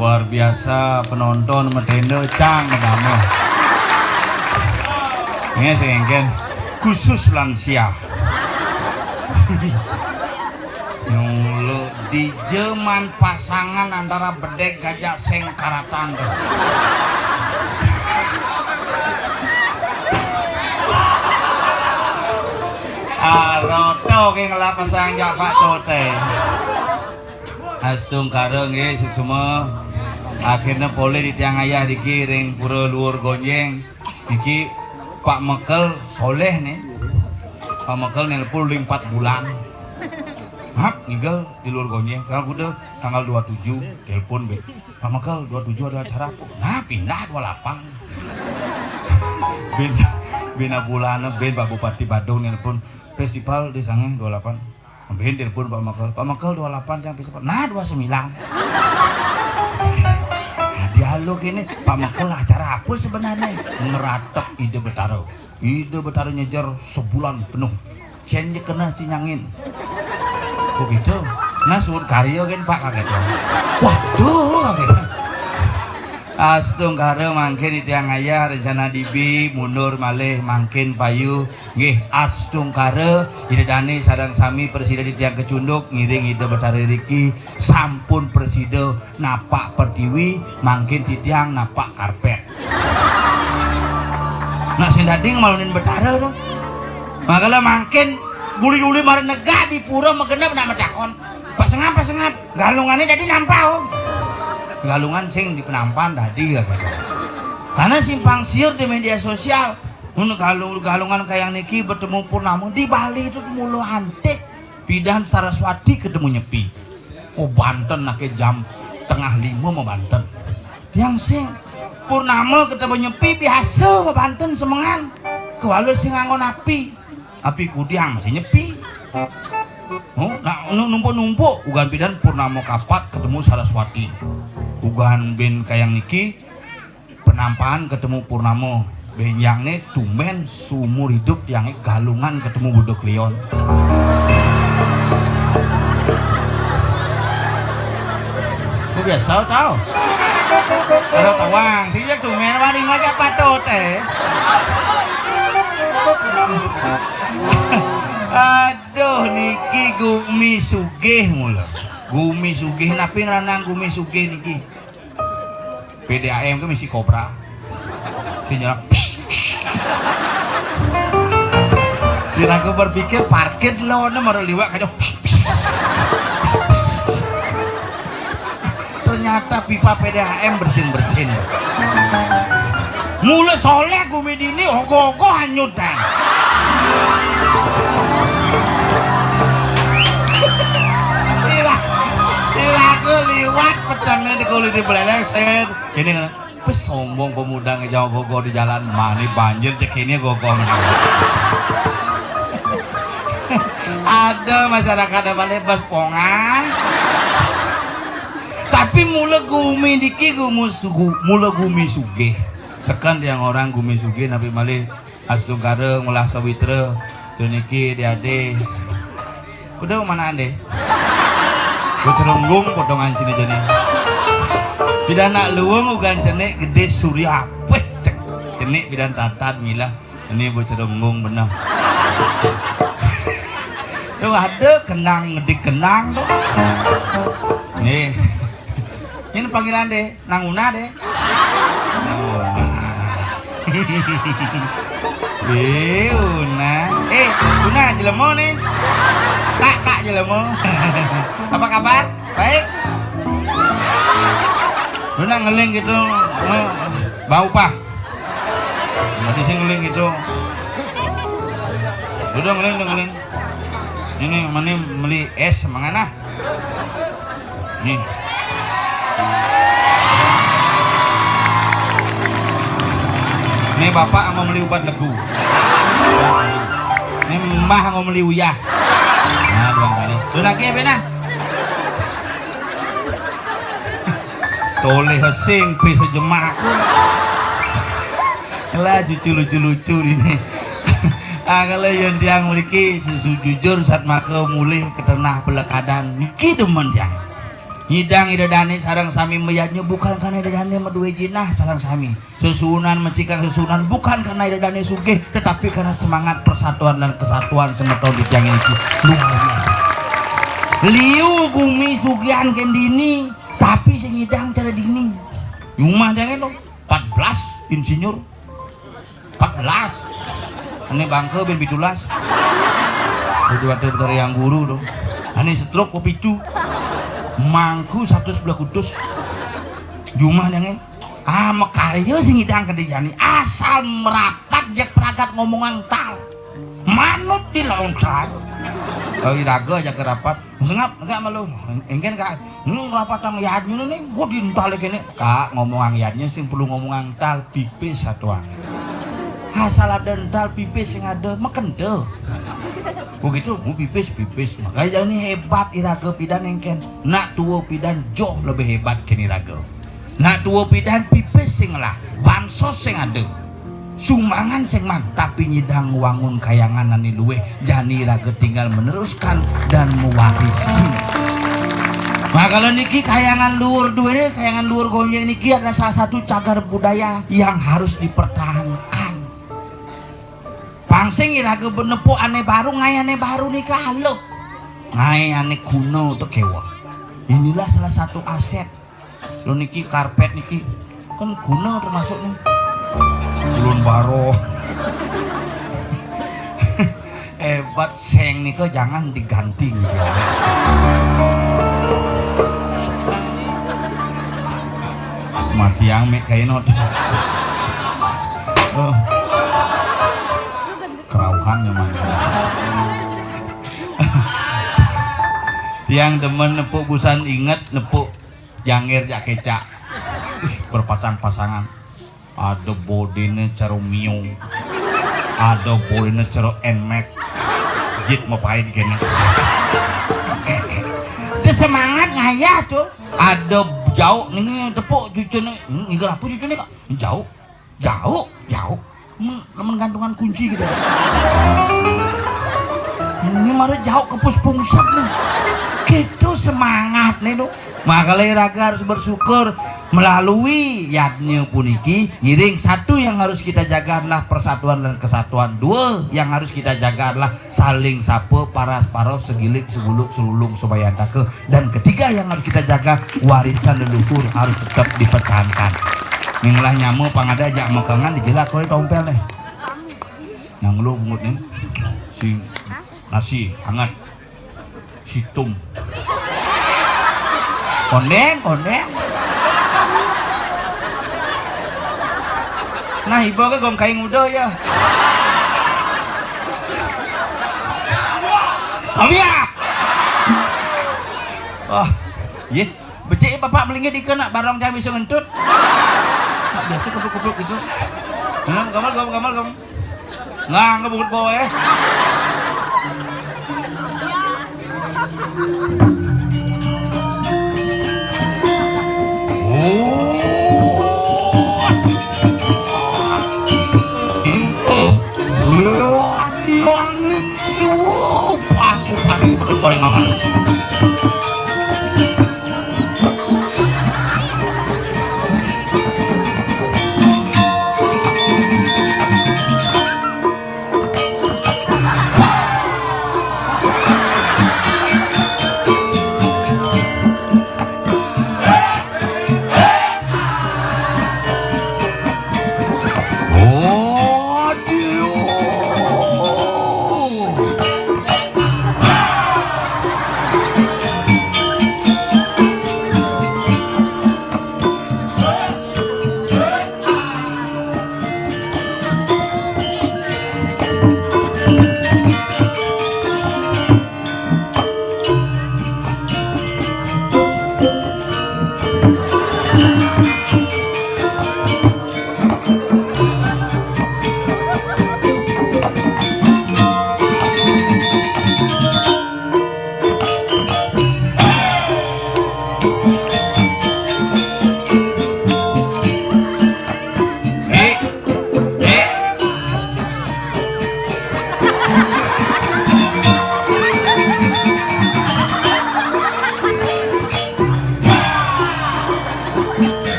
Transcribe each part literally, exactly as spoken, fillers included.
Luar biasa penonton medene cang medame. Ini sing engken khusus lansia. Nyulo di zaman pasangan antara bedek gajah sengkaratan tuh. Aroto ke ngelak pasang jak Pak Tote. Astungkara nggih suksma. Akhirnya polih di tiang ayah diki ring pura luhur gonjeng. Niki Pak Mekel soleh nih. Pak Mekel nelpon ling empat bulan. Hap, ngigel di luhur gonjeng. Tanggal kuda, tanggal dua tujuh, telepon be. Pak Mekel, dua tujuh ada acara apa? Nah, pindah dua lapan. Bin, bin bulan, bin Pak Bupati Badung nelpon festival di sana dua lapan. Bin telepon Pak Mekel, Pak Mekel dua lapan yang festival. Nah, dua sembilan. Nah, dialog ini, Pak Mekel acara apa sebenarnya? Ngeratep Ida Betara. Ida Betara nyejer sebulan penuh. Cen je kena cinyangin. Kok gitu? Nah, suud karya kan Pak kaget. Waduh, kaget. Astungkara mangkin di tiang ayah rencana dibi mundur malih mangkin payu. Nggih, astungkara Ida Dane sareng sami presida di tiang kecunduk ngiring Ida Betara riki sampun presida napak pertiwi, mangkin titiang napak karpet. Nak sing dadi ngemalunin Betara to. Makala mangkin guli-guli mara negak di pura magenep nak matakon. Pak Sengap, Pak Sengap, galungane dadi nampau. Galungan sing di penampan dadi ya. Karena simpang siur di media sosial. Mun galung galungan kaya niki bertemu purnama di Bali itu mula antik. Pidan Saraswati ketemu Nyepi. Oh, banten nake jam tengah lima mau banten. Yang sing purnama ketemu Nyepi biasa mau banten semengan. Kewala sing nganggo api. Api kudiang masih Nyepi. Oh, nak numpuk-numpuk ugan pidan purnama kapat ketemu Saraswati. Ugan bin kayang niki penampahan ketemu purnama. Benjang ne tumben seumur hidup yang galungan ketemu Budo Kliwon. Kok biasa tau? Kalau tawang, sih ya tumben wani ngajak patut eh. Aduh, niki gumi sugih mula. Gumi sugih, napi ngranang gumi sugih niki? P D A M ke misi kobra. Sing nyerang. Kira aku berpikir parkir lo ne mara liwat kaca. Ternyata pipa P D A M bersin-bersin. Mula soleh gumi dini ogoh-ogoh hanyut dan. Kira, kira aku liwat pedangnya di kulit di beleleng, set. Ini kan, "Pes sombong pemuda ngejauh gogo di jalan, mani banjir cek ini gogo." Ada masyarakat apa nih bas pongah. Tapi mula gumi diki gumu sugu, mula gumi sugih. Sekan tiang orang gumi sugih nabi malih astungkara ngolah sawitra. Duniki diade. Kuda mana ande? Gue cerunggung potongan cini jani. Pidan nak luwung ugan cenik gede surya. Weh, cek. Cenik pidan tatad milah. Ini bocah donggung bener. Tuh ada kenang ngedik kenang tuh. Nih. Ini panggilan deh, Nang Una deh. Nang Una. Eh, Una. Eh, Una jelema nih. Kak, Kak jelema. Apa kabar? Baik. Una ngeling gitu. Bau pah. Tadi sing ngeling gitu. Udah ngeling, udah ngeling. Ini meni beli es mangana. Nih. Ini bapak mau beli ubat legu. Ini mbah mau beli uyah. Nah, dua kali. Udah lagi apa nah? Toleh sing pe sejemak. Lah cucu lucu-lucu ini. Ah, kalau yang tiang mriki susu jujur saat maka mulih ke tanah pelekadan niki demen tiang. Nyidang Ida Dané sareng sami mayadnya bukan karena Ida Dané madué jinah sareng sami. Sesuunan mencikang sesuunan bukan karena Ida Dané sugih, tetapi karena semangat persatuan dan kesatuan semeton di tiang iki luar biasa. Liu gumi sugihan kén dini, tapi sing nyidang cara dini. Nyumah dangé to, empat belas insinyur. Empat belas. Ané bangké bin pitulas. Jadi waktu dari yang guru to. Ané stroke pepitu. Mangku satu sebelah kutus. Jumah dangé. Ah, makarya sing nyidang kadé jani. Asal merapat jak pragat ngomong angtal. Manut di lontar. Oh, iraga aja kerapat. Sengap, enggak malu. Engkén, Kak. Hmm, rapatang yadnya nih, gua diental kéné. Kak, ngomong ang yadnya sing perlu ngomong angtal pipis satuan. Asal ada ental pipis sing ada, makenta. Begitu, mu pipis, pipis. Makanya ini hebat iraga pidan engkén. Nak tua pidan jauh lebih hebat kén iraga. Nak tua pidan pipis sing lah, bansos sing ada. Sumbangan sing man, tapi nyidang wangun kayangan ané luwih, jani raga tinggal meneruskan dan mewarisi. Nah, kalau niki kayangan luhur duwéné, kayangan luhur Gonjeng niki adalah salah satu cagar budaya yang harus dipertahankan. Pang sing iraga nepuk ané baru, ngaé ané baru nika aluh. Ngaé ané kuno to kéweh. Inilah salah satu aset. Lho niki karpet niki kan guna termasuk nih. Ulun baro. Hebat seng nika jangan diganti gitu. Mati yang mik kainot. Oh. Kerauhan memang. Tiang demen nepuk busan inget nepuk Jangir jak kecak. Ih, berpasang-pasangan. Ada bodine caro Mio. Ada bodine caro Nmax. Jit mapait kene. Itu semangat ngayah tuh. Ada jauh nih tepuk cucune. Hmm, iga apa cucune kok? Jauh. Jauh, jauh. Hmm, lamun gantungan kunci gitu. Ini mara jauh ke pus pungsep nih. Gitu semangat nih tuh. Makanya raga harus bersyukur melalui yadnya puniki. Ngiring satu yang harus kita jaga adalah persatuan dan kesatuan. Dua yang harus kita jaga adalah saling sapa, paras-paros, segilik, seguluk, serulung, subayantaka. Dan ketiga yang harus kita jaga, warisan leluhur harus tetap dipertahankan. Ning lah nyama pangada jak mekengan dijelak kowe tompel deh. Nang lu bungut nih. Si nasi hangat. Situm. Kondeng, kondeng. Nah, ibu ke gong kaing udah ya. Kami ya. Oh, iya. Becik bapak melinggih dika nak barong jam bisa ngentut. Nak biasa kupluk-kupluk gitu. Nah, gamal, gamal, gamal, gamal. Nah, ngebut bawa ya. Oh. Pasukan berkepala.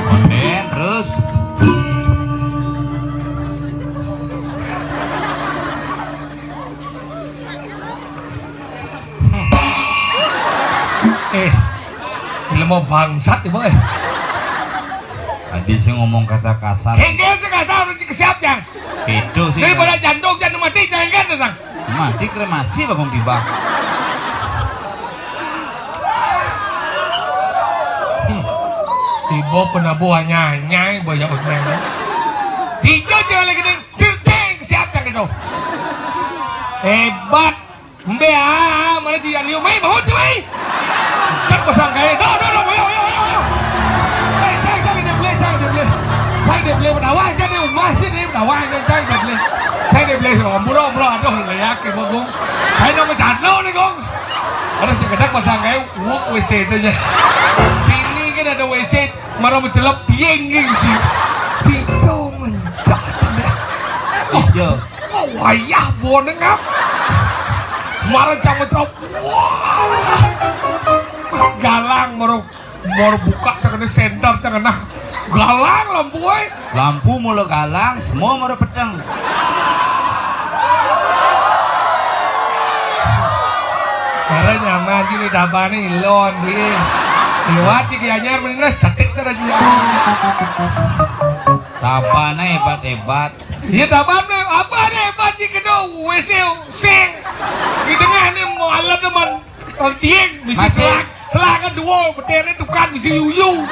Onden terus. Eh, ilmu bangsat ibu eh. Tadi sih ngomong kasar-kasar. Kengke sih kasar, kesiap yang. Itu sih. Daripada jantung, jantung mati, jangan kan, sang. Mati kremasi bakong tiba. Hmm. Ibu penabuhannya, nyai banyak utang. Hijau cewek lagi nih, cerceng, kesiap yang itu. Hebat. Mbe ah, mana si Alio? Mai, bangun si Mai. Tak pasang kai. Dok, dok, dok, ayo, ayo, ayo, ayo. Eh, cai, cai dia boleh, cai dia boleh. Cai dia boleh berdakwah, cai dia rumah, cai dia berdakwah, cai, cai dia boleh. Cai dia boleh, orang buruk, buruk, aduh, leyak, ibu gong. Cai nama cano ni gong. Ada si kedak pasang kai, wuk W C tu je. Bini kan ada W C. Mara mencelep tieng geng si. Pico mencah dia. Iya. Oh, wayah boneng ap. Mara cang mencelep. Wah. Galang mara, mara buka cang kena senter cang kena. Galang lampu ai. Lampu mula galang, semua mara peteng. Mara nyaman sih ni dabane ilon sih. Liwat sih Gianyar mending lah cetik cara sih. Tabane hebat-hebat. Iya tabane apa ada hebat sih kena W C sing. Di tengah ni mau alat teman. Kalau tieng bisi selak, selak kan dua, betene tukang bisi yuyu.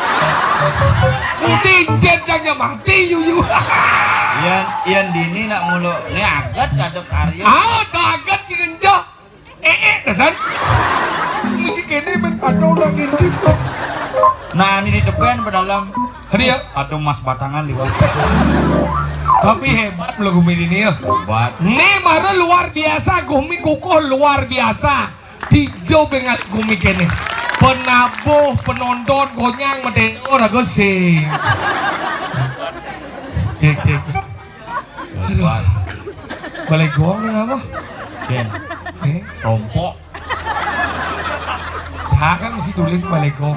Udah incen jangan mati yuyu. Yan, yan dini nak mulu ni agat ada karya. Ah, tak agat sih kencah. Eh, eh, kesan. Si misi kene men ada orang ngintip. Nah, ini di depan berdalam. Hari ya. Ada mas batangan liwat. Tapi hebat lo gumi ini ya. Hebat. Ini mara luar biasa, gumi kukuh luar biasa. Tijo bengal gumi kene. Penabuh, penonton, gonyang, medeo, ragu sing. Cek, cek. Aduh. Balai gong ni apa? Ken. Eh? Rompok. Ya kan mesti tulis balai gong.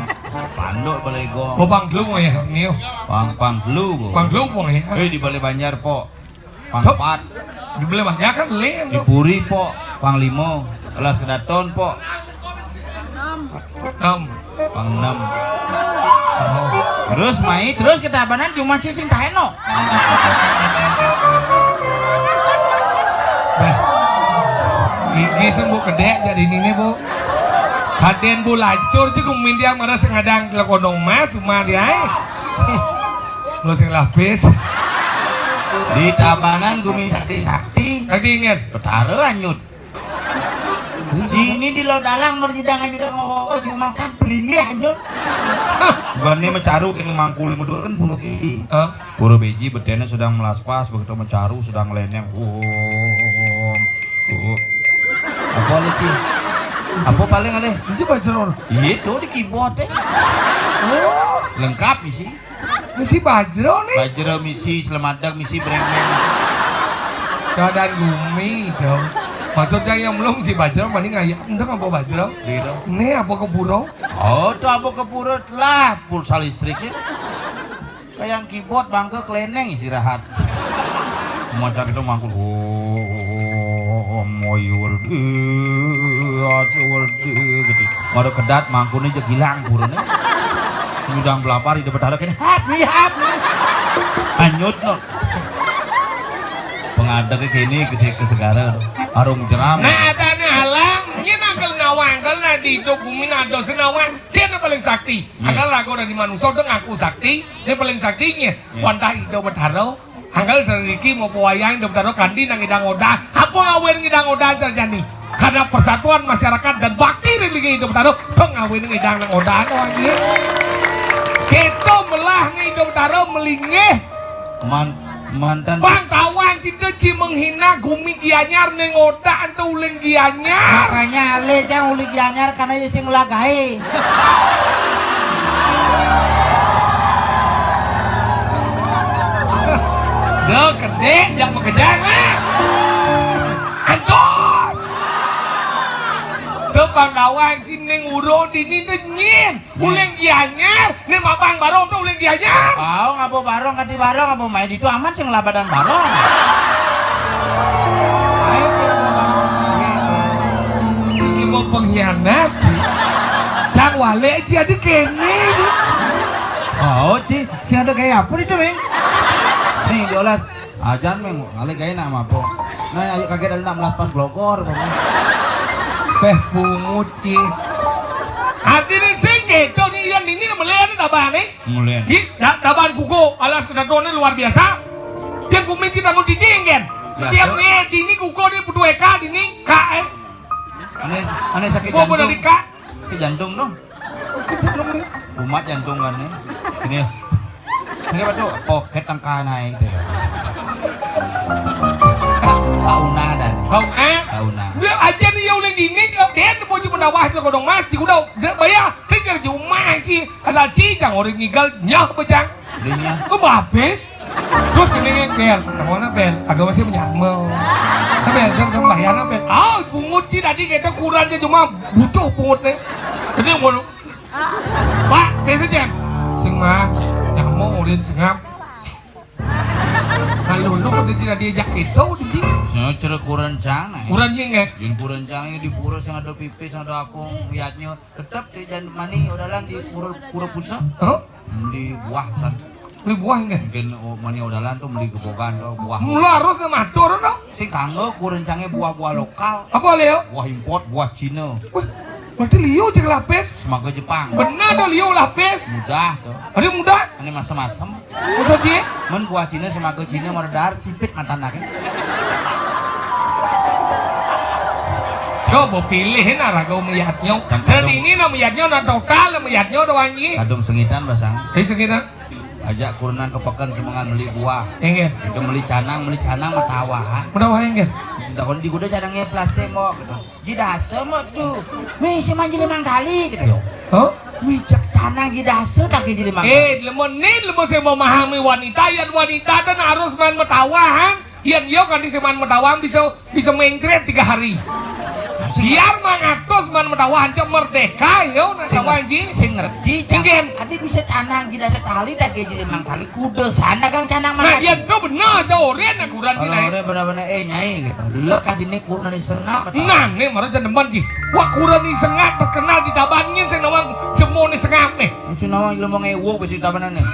Panduk balai gong. Oh, pang telu ya, ni. Pang, pang telu. Pang telu pang ya. Eh, di Balai Banjar, pok. Pang empat. Di Balai Banjar kan lain. Di Puri, pok. Pang lima. Kelas kedaton, pok. Enam. Pang enam. Terus mai, terus ketabanan cuma sing taeno. Bah. Gigi sembuh kedek jadi nini, Bu. Haden Bu lacur juga mindiang marah sengadang kelekondong mas, cuma dia, eh. Lu sing lapis. Di tabanan gumi sakti-sakti. Lagi ingin. Betara anyut. Sini di lo dalang merjidang aja udah ngomong di makan pelini aja. Bukan ini mencaru kini mangkul mudur kan bulu kiri. Hah? Pura beji betene sedang melaspas begitu mencaru sedang leneng. Wong. Wong. Apa lagi? Apa paling aneh? Bisa baca. Iya tuh di keyboard eh. Oh. Lengkap isi. Misi bajro nih. Bajro misi, selemadak misi, brengeng. Keadaan gumi dong. Maksudnya yang belum si bajro mending ayam. Entah apa bajro. Biro. Nih apa keburo? Oh, tuh apa keburo lah pulsa listriknya. Kayak keyboard bangke keleneng istirahat. Macam itu mangkul. Oh, moyur. Eh, asur. Gitu. Baru kedat mangkune je hilang burune. Udang belapar hidup betara kene hap ni hap. Hanyut no. Pengadek kene ke ke segara no. Arung jeram. Nah, ada ni halang. Ini nangkel nawang kalau nak di hidup bumi nak ada senawang. Siapa paling sakti? Ada lagu dari manusia udah ngaku sakti. Dia paling saktinya. Wantah hidup betara. Anggal sareng niki mau pewayang Ida Betara kanti nang ngidang odahan. Apa ngawin ngidang odahan sareng jani? Karena persatuan masyarakat dan bakti ring Ida Betara, pang ngawin ngidang nang odahan, oh, anjir. Kita melah nang Ida Betara melinggih. Man-, mantan. Pang tawang cita ci menghina gumi Gianyar ning odahan tu uling Gianyar. Makanya ale cang uling Gianyar karena ya sing lagae. Dah kedek, jangan makejang, ah. Antos. Tu pang tawang ci ning uro dini tu nyin. Uling Gianyar, né mabang barong to uling Gianyar. Bau ngapa barong, kati barong, apa main ditu amat sing labadan barong. Ayo, sing labadan. Ci mau pengkhianat, ci. Cang wale, ci, ada kene, ci. Oh, ci, sing ada gaya apa ditu, Ming? Sing diolas. Ajan, Ming, ngalih gaé nak mabok. Nah, ayo kaget ada nak melas pas glogor, Bang. Béh, bungut, ci. Artiné sing kéto ni, yan ini melihat tabane. Melihat. Di, da-, taban kuku, alas kedatuannya luar biasa. Dia kumin kita mau didingin. Ya, tiap so. Ni, dini kuku ni, putu eka, dini, ka, eh. Aneh, aneh sakit jantung. Mau dari ka? Sakit jantung, dong. Kumat jantung kan, ya. Ini ya. Ini apa tuh? Poket tangka naik deh. Kau nadan. Kau, eh? Kau na. Dia aja nih ya udah dini, dia ada bocah menawah tuh kodong mas, cik udah, udah bayar. Saya kerja rumah, cik. Asal cicang orang ngigal, nyah bocang. Dinya. Kok babes? Terus gini, Bel, kamu mana, Bel? Agak masih menyamel. Nah, Bel, jam, jam bayar, Bel. Ah, bungut sih tadi kita kurangnya cuma butuh bungut nih. Jadi, mau Pak, biasa jam. Sing mah, nyamuk ulin sengap. Lalu lu udah tidak diajak itu, udah sih. Saya cerita kurencang, eh. Kurencang, eh? Yang kurencangnya di pura, yang ada pipis, yang ada aku, lihatnya tetap di Jan Mani, odalan di pura, pura pusat. Hah? Beli buah, san. Beli buah, enggak? Mungkin, oh, Mani odalan tuh beli gebogan, tuh, buah. Mula harus matur, tuh. Sing kanggo kurencangnya buah-buah lokal. Apa, Leo? Buah import, buah Cina. Wah, berarti Leo cek lapis. Semaga Jepang. Benar dong, Leo lapis. Mudah tuh. Ada mudah? Ini masem-masem. Masa, Ci? Men buah Cina semaga Cina meredar sipit mata anaknya. Coba pilih nah raga melihatnya. Dan ini nah melihatnya nah total melihatnya doang, Ci. Kadung sengitan, basang. Di sengitan. Ajak kurenan ke peken semengan beli buah. Enggak. Itu beli canang, beli canang matawahan. Matawahan, enggak. Takon di gudang canangnya plastik, Mbok, gitu. Jidasa mah tuh. Misi manjili mangkali gitu. Hah? Mijak tanah jidasa tak jili mangkali. Eh, lemon nih, lemon saya memahami wanita, yang wanita kan harus main metawahan. Yang yo kan di seman metawahan bisa, bisa mencret tiga hari. Biar mangatos man metawahan cek merdeka yo nak sing tawahan, ngerti, Ji. Sing ngerti, Cang. Adi bisa tanah jidasa kali tak jili mangkali. Kuda sana kang canang. Nah, mana iya tuh benar, coren aku ranti. Kalau naik. Orang benar-benar, eh, Nyai, gitu. Lek kadine kurna ni sengap, betul. Nah, nih, mara jangan demen, Ji. Wah, kurna ni sengap terkenal di Tabanan, saya nawang jemo ni sengap nih. Mesti nawang ilmu ngewok besi Tabanan nih.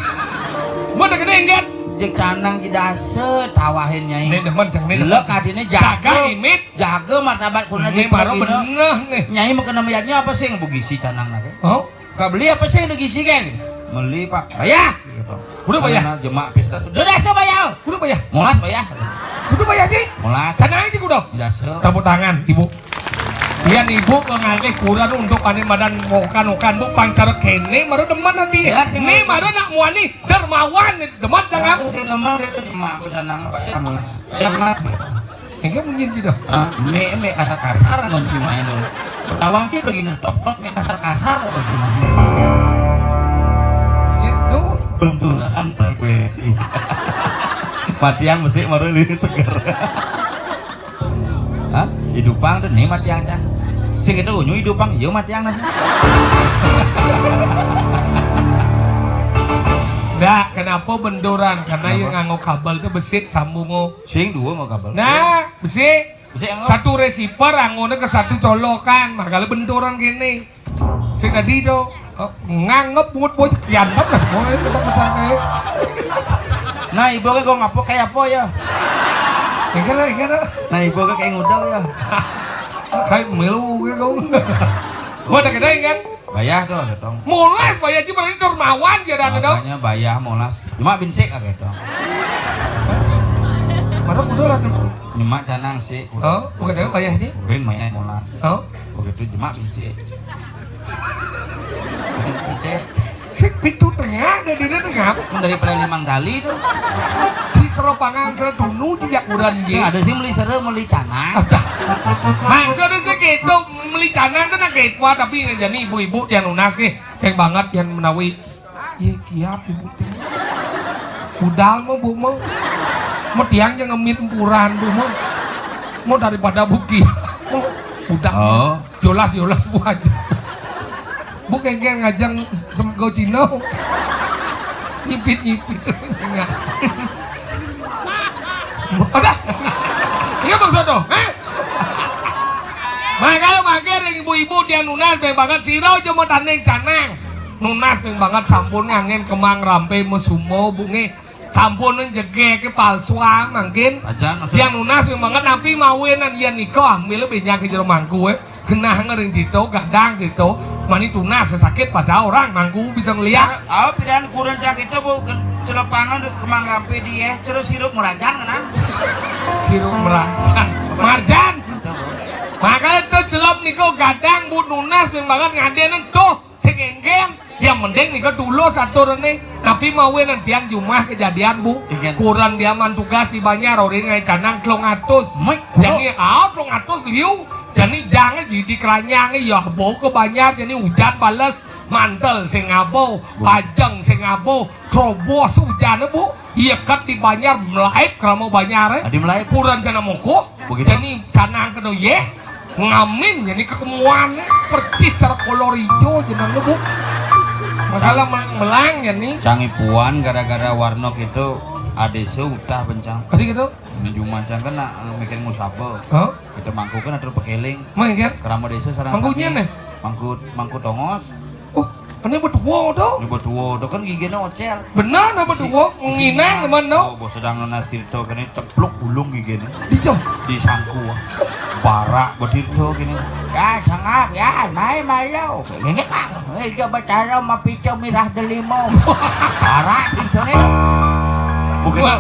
Mana kena ingat? Jek canang jidasa tawahin, Nyai. Nih, demen, Cang, nih, demen. Lek kadine jaga, jaga image, jaga martabat kurna. Ini di baru pagina. Bener nih. Nyai mau kena melihatnya apa sih yang bugisi canang nak? Oh? Kabeli apa sih yang digisi kan? Meli, Pak. Bayar. Gitu. Udah bayar? Mana jemak pis dah. Udah dah, so bayar. Udah bayar? Molas bayar. Udah bayar sih? Molas. Sana aja udah. Biasa. Tepuk tangan, Ibu. Pian Ibu mengalih kurna untuk ane madan mokan-mokan, Bu, pangcara kene, baru demen nanti. Ya, sih, nih, Mas. Baru nak muani, dermawan, demen, Cang. Aku sih demen, itu jemak, aku senang, Pak. Ya, Mas. Ya, Mas. Enggak mungkin sih, dong. Ah, me, me kasar-kasar ngunci main dong. Tawang sih begini, tok, tok, me kasar-kasar ngunci main. Gitu. Benturan tak gue. Matiang besi baru ini seger. Hah? Hidupang tuh nih matiang, Cang. Sing itu unyu hidupang, yo matiang nah. Ndak, kenapa benturan? Karena kenapa? Yang nganggo kabel tuh besit sambung. Sing dua mau kabel. Nah, besi. Besi yang satu receiver, anggone ke satu colokan, makanya benturan gini. Sing tadi itu, oh, nganggep buat buat kiantep lah semua itu kita pesan kayak. Nah, ibu ke kok ngapa kayak apa ya? Enggak lah, enggak lah. Nah, ibu ke kayak ngudel ya. Kayak melu ke kau. Gua ada kedai kan? Bayah tuh, ketong. Molas bayah sih, berarti dermawan dia ada dong. Makanya bayah molas. Cuma binsik aja dong. Dolan. Nyemak canang sih. Oh, bukan apa ya sih? Urin banyak molas. Oh. Begitu jemak biji. Sik pintu tengah ada di tengah. Daripada limang kali tuh. Ci seropangan sero dunu ci jakuran. Ada sih meli sero meli canang. Maksudnya sih gitu, meli canang tuh nak gitu, tapi jadi ibu-ibu yang nunas nih, yang banget yang menawi. Iya kiap ibu teh. Budal mah bu mah. Mau tiang yang ngemit empuran bu mah. Mau daripada buki. Budal. Oh. Jolas jolas bu aja. Bu kengkeng ngajeng semego Cino. Nyipit nyipit. Udah. Ini maksud tuh. Hah? Makanya mager yang ibu-ibu dia nunas baik banget siro cuma tanding canang. Nunas ping banget sampun ngangen kemang rampe mesumo bunge. Sampun jegeke palsuan mangkin. Ajan maksud. Yang nunas ping banget nampi mawinan yen nika ambil benyang ke jero mangku eh. Genah ngering dito, gadang dito. Mani tunas sakit pasal orang mangku bisa ngeliat. Oh, pilihan kurang cak itu bu celepangan kemang rampe dia. Terus sirup merajan kenang. Sirup merajan. Marjan. Makanya tuh celop niku gadang bu nunas ping banget ngadenan tuh. Sing enggeng, yang penting nika dulu saturne. Tapi mawinan tiang jumah kejadian bu. Kuran dia man tugas di banjar ori ngai canang telung atus. Jadi ah telung atus liu. Jadi jangan jadi keranyang ya bu ke banjar jadi hujan bales mantel sing abo, bajeng sing abo, trobos hujan bu. Iya kat di banjar melaip kerama banjar eh. Adi melaip. Kuran jana moko. Begitu. Jadi canang kena ye. Ngamin jadi kekemuan eh. Percis cara kolor hijau jenang bu. Masalah melang, melang ya nih. Cangi puan gara-gara warnok itu adese utah bencang. Tadi gitu. Ini cuma cang kena eh, bikin musabel. Hah? Kita mangku kan ada pekeling. Mangku kerama desa sarang mangkunya nih. Mangku mangku tongos. Oh, ini berdua tuh. Ini berdua tuh kan giginya ocel. Benar apa tuh? Nginang teman no. Oh, bos sedang nasi itu kan cepluk ulung giginya. Dijo. Di sangku. Barak bedirto gini. Ya sangap ya, mai mayo. Ini kan, eh dia bercara sama pico mirah delimo. Barak itu nih. Bukan.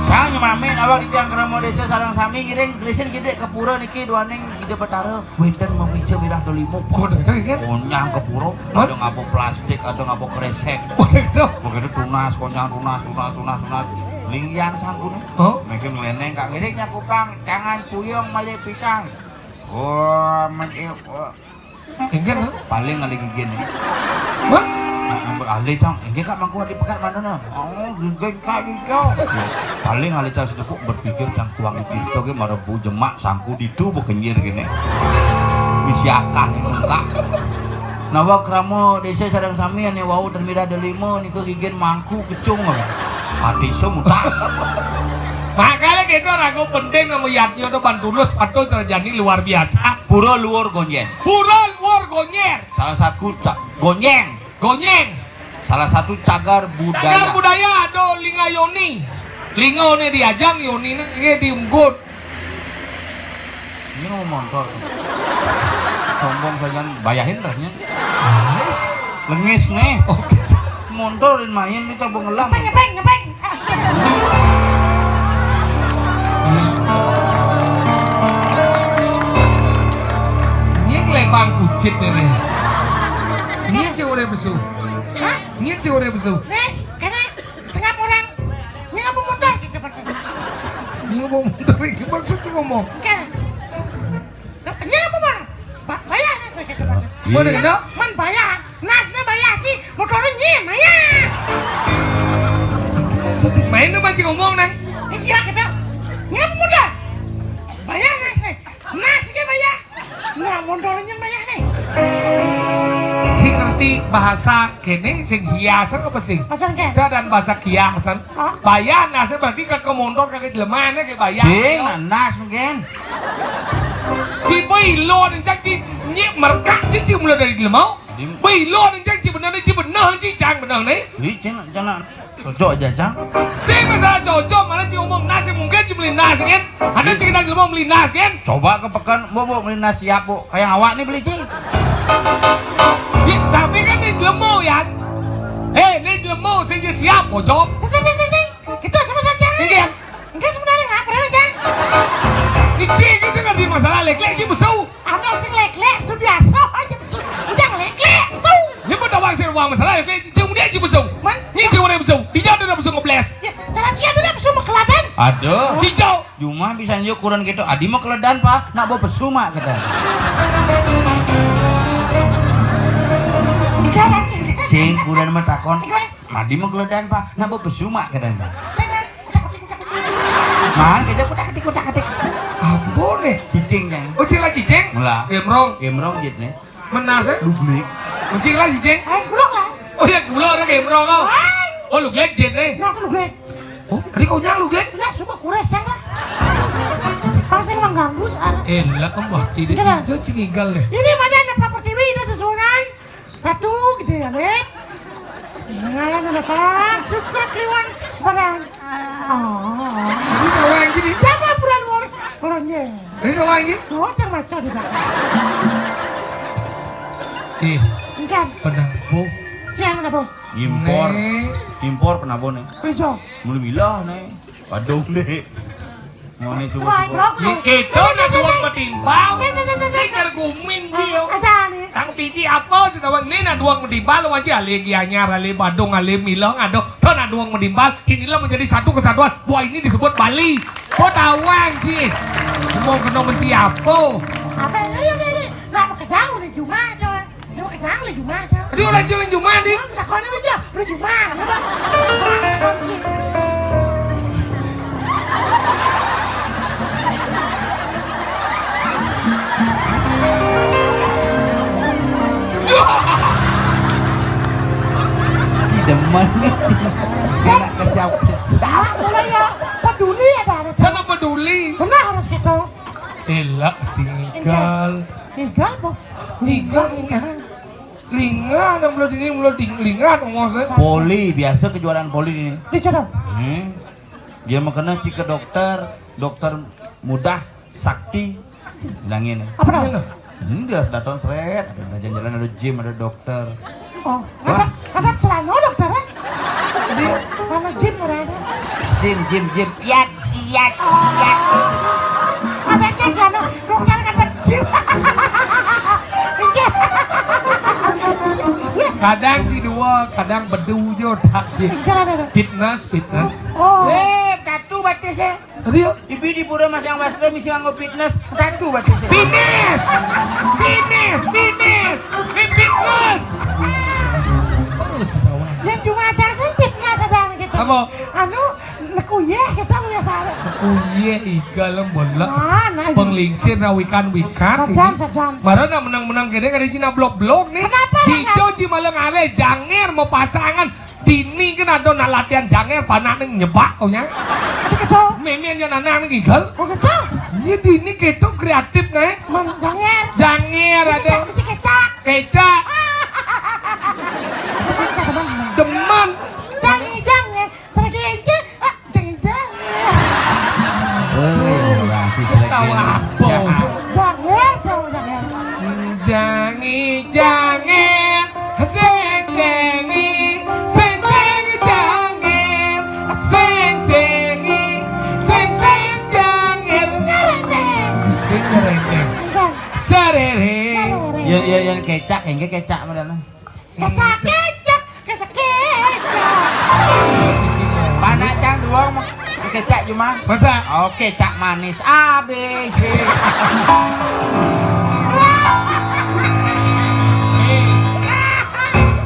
Cang mami awak di tiang kerama desa sarang sami ngiring gelisin gede ke pura niki dua ning gede betara. Wénten memica mirah dolimo. Waduh, itu kan? Onyang ke pura, ada ngabo plastik, ada ngabo kresek. Waduh, itu. Begitu tunas, konyang tunas, tunas, tunas, tunas. Linggian sangkune. Oh? Mungkin ngeleneng kak ngene nyakupang, jangan puyung meli pisang. Oh, men oh. Enggak, no? Paling kali gigi nih. Hah? Nah, beralih cang, enggak kak mangku di pekat mana no? Oh, gigi kak hijau. Paling kali cang sedepuk berpikir cang tuang di pintu ke mara bu jemak sangku ditu bekenyir gini. Misi akah nih muka. Nawa krama desa sareng sami ane wau termira delima nika gigin mangku kecung. Hati semuta. Makanya kita ragu penting nama yatnya tuh ban tulus atau terjadi luar biasa. Pura luar gonjen. Pura luar gonjen. Salah satu ca- gonjeng. Gonjeng. Salah satu cagar budaya. Cagar budaya ada linga yoni. Linga ne diajang yoni ne nge diunggut. Ini mau montor. Sombong saja bayahin rasanya. Lengis nih. Oke. Montor dan main ini coba ngelam. Ngepeng, ngepeng, ngepeng. Ini kelebang kucit ini. Ini cewek besu. Hah? Ini cewek besu. Nih, karena sengap orang. Ini apa mundur di depan? Ini apa mundur? Gimana sih ngomong? Enggak. Nyapa mana? Ba- bayar nas na kita mana? Mana kita? Man bayar. Nas na bayar si motor ni maya. Sedih main tu mancing ngomong nang. Iya kita. Nyapa muda? Bayar nas na. Nas ke bayar. Nah motor ni maya ni. Sing ngerti bahasa kene sing hiasan apa sing? Pasal ke? Ada dan bahasa kiasan. Bayar nasib berarti ke mondor ke jelemane ke bayar. Sing nanas mungkin. Ci belo ni cak ci nyek merkak ci ci mula dari jelemau. Belo ni cak ci benar ni ci benar ci cang benar ni. Ih cing cana cocok aja cang. Sing masalah cocok mana ci ngomong nasi mungkin ci beli nasi kan. Ada ci kenal jelemau beli nasi kan. Coba ke pekan bu bu beli nasi siap bu. Kayak awak ni beli ci. Tapi kan ni jelemau ya. Eh ni jelemau sing siap bocok. Sing sing sing sing. Kita sama saja. Enggak. Enggak sebenarnya ngapa ada aja. Léklék cing pesu. Ana sing léklék, pesu biasa aja pesu. Ujang léklék, pesu. Nyebut awang sing wang masalah, léklék cing dia cing pesu. Man? Nying cing urang pesu. Dijak ada pesu ngeblés. Ya, cara cia ada pesu mah keledan. Aduh. Dijak. Juma bisa njuk kureun kitu. Adi mah keledan, Pak. Nak bawa pesu mah kata. Sekarang. Cing kureun mah takon. Adi mah keledan, Pak. Nak bawa pesu mah kata. Saya Man, kerja kutak-ketik, kutak-ketik. Apa nih? Cicing nih. Oh, cing lah cicing? Mula. Gemrong. Gemrong jit nih. Menas, eh? Luglik. Oh, cing lah cicing? Eh, gulung lah. Oh, ya, gulung orang gemrong, oh. Hai. Oh, luglik jit nih. Nah, luglik. Oh, tadi kau nyang luglik? Nah, semua kures ya, dah. Pasti mengganggu sekarang. Eh, lah, kembah. Ini Iya, dah. Hijau cing igal deh. Ini mana ada Pak Pertiwi, ini susunan. Ratu gede ya, Lek. Ngaran ada Pak. Syukur kliwon barang. Oh. Ini doang gini. Siapa bulan mor-, moronnya? Ini doang gini. Dua cang maco di belakang. Ih, Engkan. Penabuh. Siang ada, Bu? Impor. Nih. Impor penabuh nih. Bejo. Mulai milah nih. Padung deh. Mau nih subuh-subuh. Blok. Kita na duang matimpal. Sing, sing, sing, sing, sing. Sing kergumin, Cio. Aja nih. Tang titi apa sedawan ini na duang matimpal, wajib alih Gianyar, alih Badung, alih Milang, aduh, to na duang matimpal. Inilah menjadi satu kesatuan. Wah, ini disebut Bali. Kok tawang sih? Mau kena benci apa? Apa ini, ini, ini? Nah, pakai jauh nih, Jumat, tuh. Ini pakai jauh nih, Jumat, tuh. Tadi orang jualan Jumat, nih. Orang takutnya lu, ya. Lu Jumat, lu, Bang. Orang takutnya. Si demen nih, si enak kesiap-kesiap. Mak, mulai ya, peduli ada, ada. Sama peduli. Benar harus gitu. Elak tinggal. Tinggal, Bu. Tinggal, tinggal. Lingan yang belum ini, belum di-, lingan ngomong saya. Poli, biasa kejuaraan poli ini. Dicoba. Hmm. Dia makanya cik ke dokter, dokter mudah, sakti, bilangin. Apa namanya? Hmm, dia datang seret, ada jalan-jalan, ada gym, ada dokter. Oh, wah. Ada, ada celana dokter, eh? Jadi, karena gym udah ada. Gym, gym, gym. Iat, iat, iat. Ada kan celana, dokter kata gym. Kadang si dua, kadang bedu je otak si. Enggak ada, ada. Fitness, fitness. Oh. Eh, tattoo batis, eh. Tadi ya? Ibi di pura masang wastra misi nganggo fitness, tattoo batis, eh. Fitness! Fitness! Fitness! Eh, fitness! Oh, sedawan. Yang cuma acara saya fitness ada gitu. Apa? Anu, nekuyeh kita biasa ada. Nekuyeh, igal, bola. Nah, nah, penglingsir, rawikan, wikat. Sajan, ini. Sajan. Marana menang-menang gede kada Cina blok-blok nih. Kenapa, Hijau Ci malah ngare, janger mau pasangan. Dini kan ada nak latihan janger, panak nih nyebak, oh, nya. Ada ketok. Mimi yang anak nih gigal. Oh, ketok. Iya, dini ketok kreatif nih. Men-, janger. Janger bisa ada. Bisa kecak. Kecak. Demen, demen, demen. Demen. Jangi, jangi. Sergi, jangi. Ah, jangi, jangi. Eh, orang si Sergi. Tahu apa sih? Janger, tahu janger. Jangi, jangi, sing, singi, sing, sing, jangi, sing, singi, sing, sing, jangi. Nyerendeng. Sing nyerendeng. Enggak. Cerere. Cerere. Ya, ya, yang kecak, yang kecak mana? Kecak, kecak, kecak, kecak. Panak cang duang mah kecak cuma. Masa? Oh, kecak manis A B C.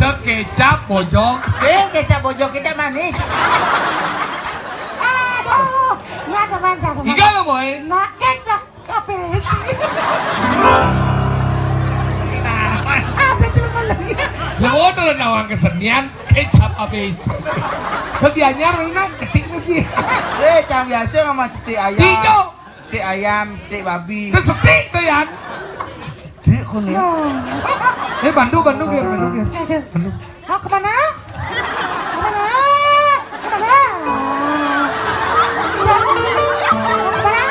Eh, kecap bojok. Eh, kecap bojok kita manis. Aduh, mantap, mantap, mantap. Iga lo, Boy. Nak kecak. Apa sih? Apa itu namanya? Ya, udah nawang kesenian, kecap habis. Lebih anyar, mana cetik sih? Eh, cang biasa mama cetik ayam. Hijau. Cetik ayam, cetik babi. Terus setik tuh, Yan. Cetik kok nih. Eh, bandu, bandu, biar, bandu, biar. Bandu. Ah, kemana? Kemana? Kemana? Kemana?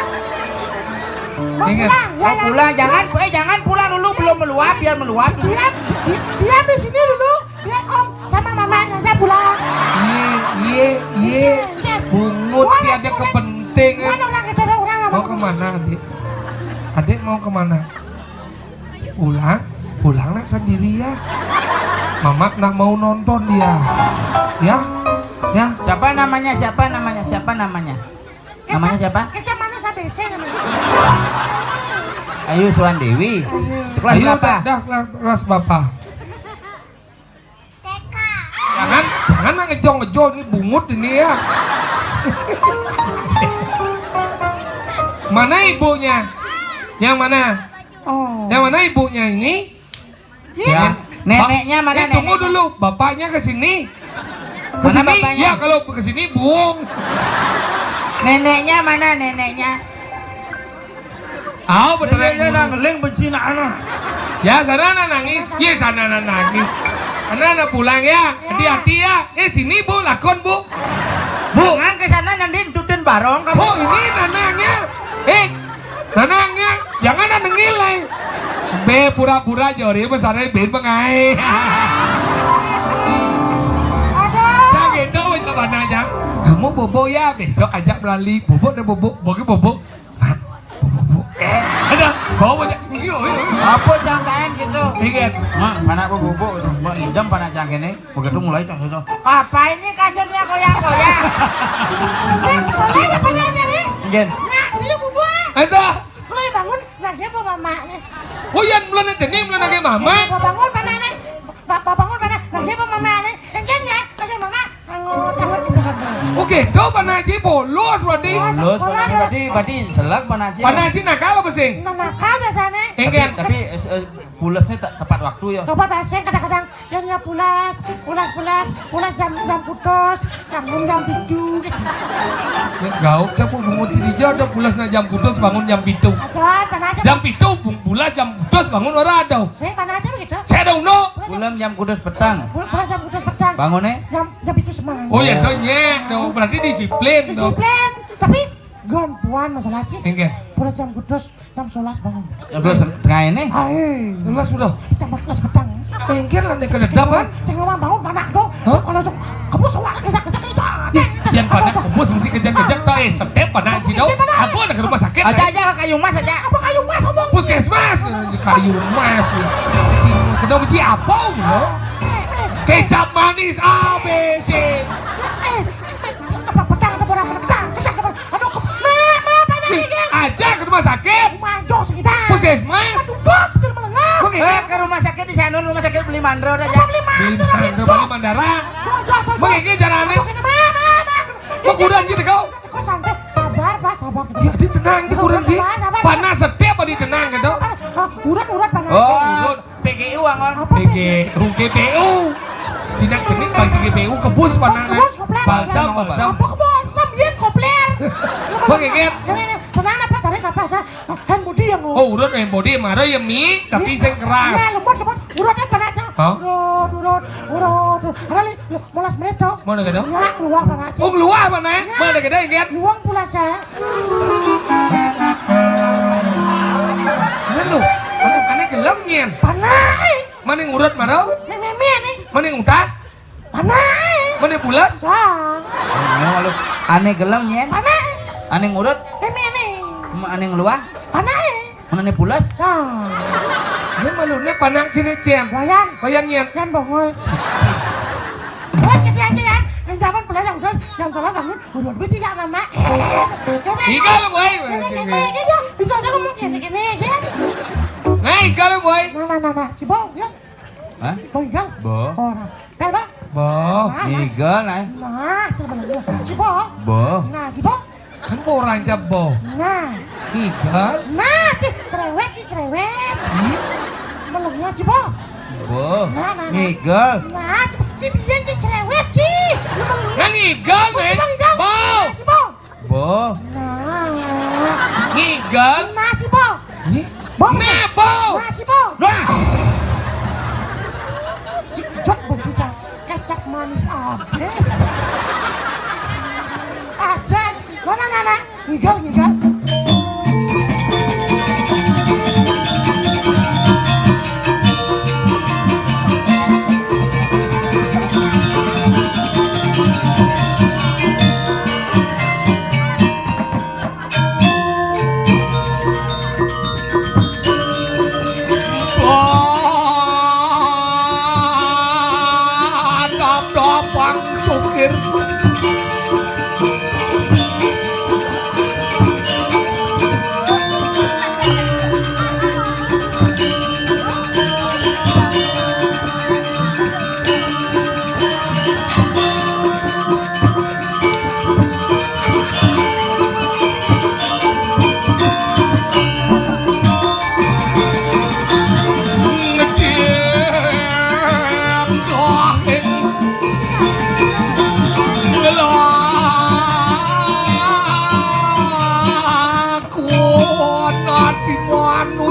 Mau pulang? Ya, mau pulang, jangan, eh, jangan pulang dulu, belum meluap, biar meluap dulu. Diam, di-, diam di sini dulu, biar Om sama mamanya aja pulang. Iya, iya, iya. Iya, iya. Bungut sih ada kepentingan. Mana orang itu, orang, orang? Mau kemana, Adik? Adik mau kemana? Pulang, pulang nak sendiri ya. Mama nak mau nonton dia. Ya, ya. Siapa namanya? Siapa namanya? Siapa namanya? Namanya siapa? Kecamatan Sabese namanya. Ayu Suwan Dewi. Kelas Ayo, berapa? Dah, dah kelas, kelas berapa? Jangan, jangan nak ngejo-ngejo, ini bungut ini ya. Mana ibunya? Yang mana? Oh. Yang mana ibunya ini? Ya. Neneknya mana? Eh, tunggu dulu, bapaknya ke sini. Ke sini? Ya, kalau ke sini buung. Neneknya mana neneknya? Aw, betul. Neneknya nang ngeling benci nak anak. Ya, sana anak nangis. Ye, sana anak nangis. Anak-anak pulang ya. Ya. Hati-hati ya. Eh, sini, Bu, lakon, Bu. Bu. Jangan ke sana, nanti ntuten barong kamu. Bu, ini nanangnya. Eh, nanangnya. Jangan anak ngilai. Be pura-pura jori besarnya ben pengai. Aduh. Cang gitu, coba nanya. Kamu bobo ya, besok ajak melali. Bobo deh, bobo. Bobo, bobo. Mak, bubuk. Eh, ada. Bawa aja. Yuk, yuk, yuk. Apa jangkaan gitu? Ingat. Mak, mana aku bubuk? Mak idam panak jangkene. Begitu mulai cang itu. Apa ini kasurnya goyang-goyang? Eh, soalnya apa nih aja nih? Nggih. Nah, sih bubuk. Asa. Kalau bangun, nah dia bawa mama nih. Oh, yang belum aja nih, belum lagi mama. Bawa bangun mana nih? Bawa bangun mana? Nah dia bawa mama nih. Enggak ya, lagi mama. Oke, itu Pak Naji bolos berarti. Bolos, Pak Naji berarti, berarti selek Pak Naji. Pak Naji nakal apa sih? Nah, nakal biasanya. Tapi, tapi eh, eh, pulesnya te- tepat waktu ya. Coba bahasa kadang-kadang yang ya pulas, pulas, pulas, pulas jam jam putus, bangun jam tujuh. Ya, gauk, siapa mau tidur ada pulas nak jam putus, bangun jam pitu. Ajar, Pak Naji. Jam pitu, bung- pulas jam putus, bangun orang ada. Saya Pak Naji begitu. Saya ada uno. Pulas jam- Pulang jam kudus petang. Pul- Pulas jam putus petang. Bangunnya? Jam jam itu semangat. Oh ya, itu nyek dong. Berarti disiplin dong. Disiplin. Tapi gantuan masalah sih. Enggak. Pura jam kudus, jam sebelas bangun. Jam sebelas tengah ini? Ayo. Sebelas sudah. Jam empat belas petang. Enggak lah, nek kededapan. Ceng rumah bangun panak dong. Hah? Kalau sok, kamu suara kesak-kesak itu. Ih, yang panak kebus mesti kejang-kejang. Tau, eh, setep panak sih dong. Aku ada ke rumah sakit. Aja, aja, kayu mas aja. Apa kayu mas ngomong? Puskesmas. Kayu mas. Kedong benci apa lo? Kecap manis A B C. Eh, apa pedang ada orang kena cang, kecang ada orang. Aduh, ke- ma, ma, apa nih, Nih, Gen? Aja ke rumah sakit. Manjok sekitar. Puskesmas. Aduh, Bob, jangan melengah. Oke. Eh, ke rumah sakit di sana, rumah sakit beli mandro aja. Apa beli mandro? Beli mandro, beli mandara. Aduh, aduh, aduh, Bang, ini jalannya. Aduh, kena ma, ma, ma. Kok kurang gitu kau? Kok santai, sabar, Pak, sabar. Ya, dia tenang, dia kurang sih. Sabar, sabar. Panas setiap hari tenang gitu. Sabar. Ah, urat, urat panas. Oh, urut. P G U, Angon. Apa P G U, G P U. Sinak cenik bang G P U kebus panangan. Kebus, kebus, kebus. Balsam, balsam. Apa kebus? Asam, yen kopler. Bang Geget. Ini, ini, tenang apa? Tarik napas, ah. Hand body yang Oh, urut hand body, mara ya mi, tapi sing keras. Ya, lembut, lembut. Urutnya panas, ah. Hah? Urut, urut, urut, urut. Ada li, lu, molas menit, toh. Mana gede? Ya, keluar panas. Oh, keluar panas. Ya. Mana gede, Geget? Luang pulas, ya. Bener lu. Anak, anak gelem nyen. Panas. Mana yang urut marau? Meme, meme, nih. Mana yang utah? Panas. Mana yang pulas? Sang. Mana malu? Ane gelem nyen. Panas. Ane ngurut. Meme, nih. Ane ngeluah. Panas. Mana ane pulas? Sang. Ini malunya panas sini, Cen. Wayan. Wayan nyen. Yan bongol. Terus gitu aja, Yan. Yang zaman pulas, yang terus, yang sholat bangun. Waduh, aduh, sih, ya, Mama. Igal, boy. Gini, gini, gini, bisa saya ngomong gini, gini, ya. Nah, igal, boy. Nah, nah, nah, nah. Si Bo, ya. Hah? Bo, igal. Bo. Orang. Pel, Bo. Bo. Nah, nah. Igal, nah. Nah, coba lagi. Si Bo. Bo. Nah, si Bo. Kan orang jabo. Nah. Igal. Nah, si cerewet, si cerewet. Hmm? Melengnya, si Bo. Bo. Nah, nah, nah. Ngigal. Nah, si, si Bian, si cerewet, si. Lu melengnya. Nah, ngigal, Bo, nih. Si Bo, ngigal. Bo. Nah, si Bo. Ngigal. Nah, si Bo. Ih. Bo, nah, Bo. Nah, si Bo. Nah. Si kejot, Bo, si Bo. Kecap manis abis. Aja. Mana, nana? Ngigal, ngigal.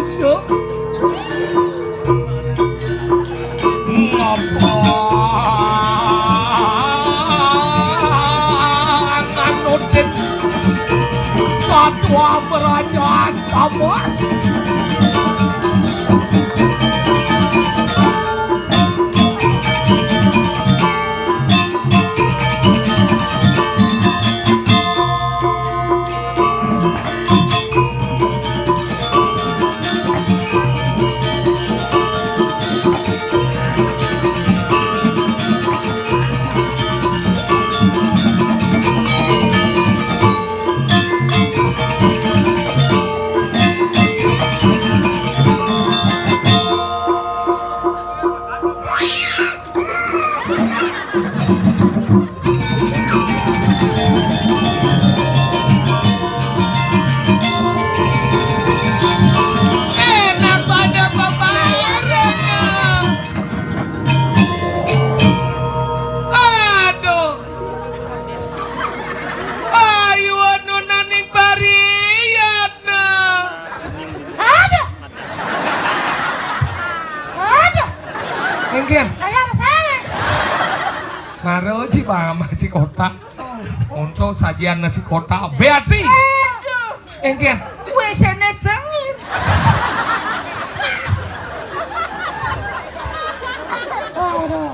Suk. Ngapa nganutin satwa berajas tamas? Enak pada paparan. Aduh. Ayo anu naning pariatna. Aduh. Aduh. Engken. Kayak apa saya? Maro ci ba nasi kotak. Untuk sajian nasi kotak. Beati. Aduh. Engken. W C-na sengit. Aduh.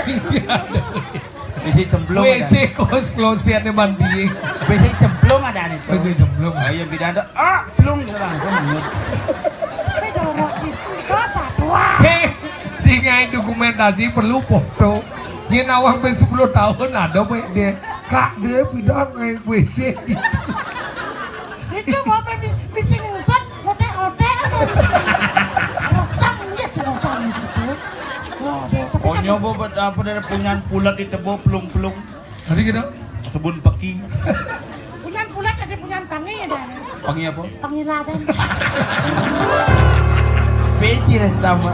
Ini ada. Bisi cemplung ada. W C kos klosetnya mandi. Bisi cemplung ada nih. W C cemplung. Oh iya, beda ada. Ah, plung gitu langsung manyut. Tapi jorok gitu. Sih, di ngai dokumentasi perlu foto. Yen awak ben sepuluh tahun ada baik dia. Kak dia pindah ngai W C gitu. Itu bapak bi-, bisi ngusut, otek-otek atau bisi resang dia cerita gitu. Waduh, tapi kan Ponyo bo bet-, apa dari punyan pulat di tebo pelung-pelung. Tadi kita sebun peki. Punyan pulat ada punyan pangi ada. Pangi apa? Pangiladan. Becil sama.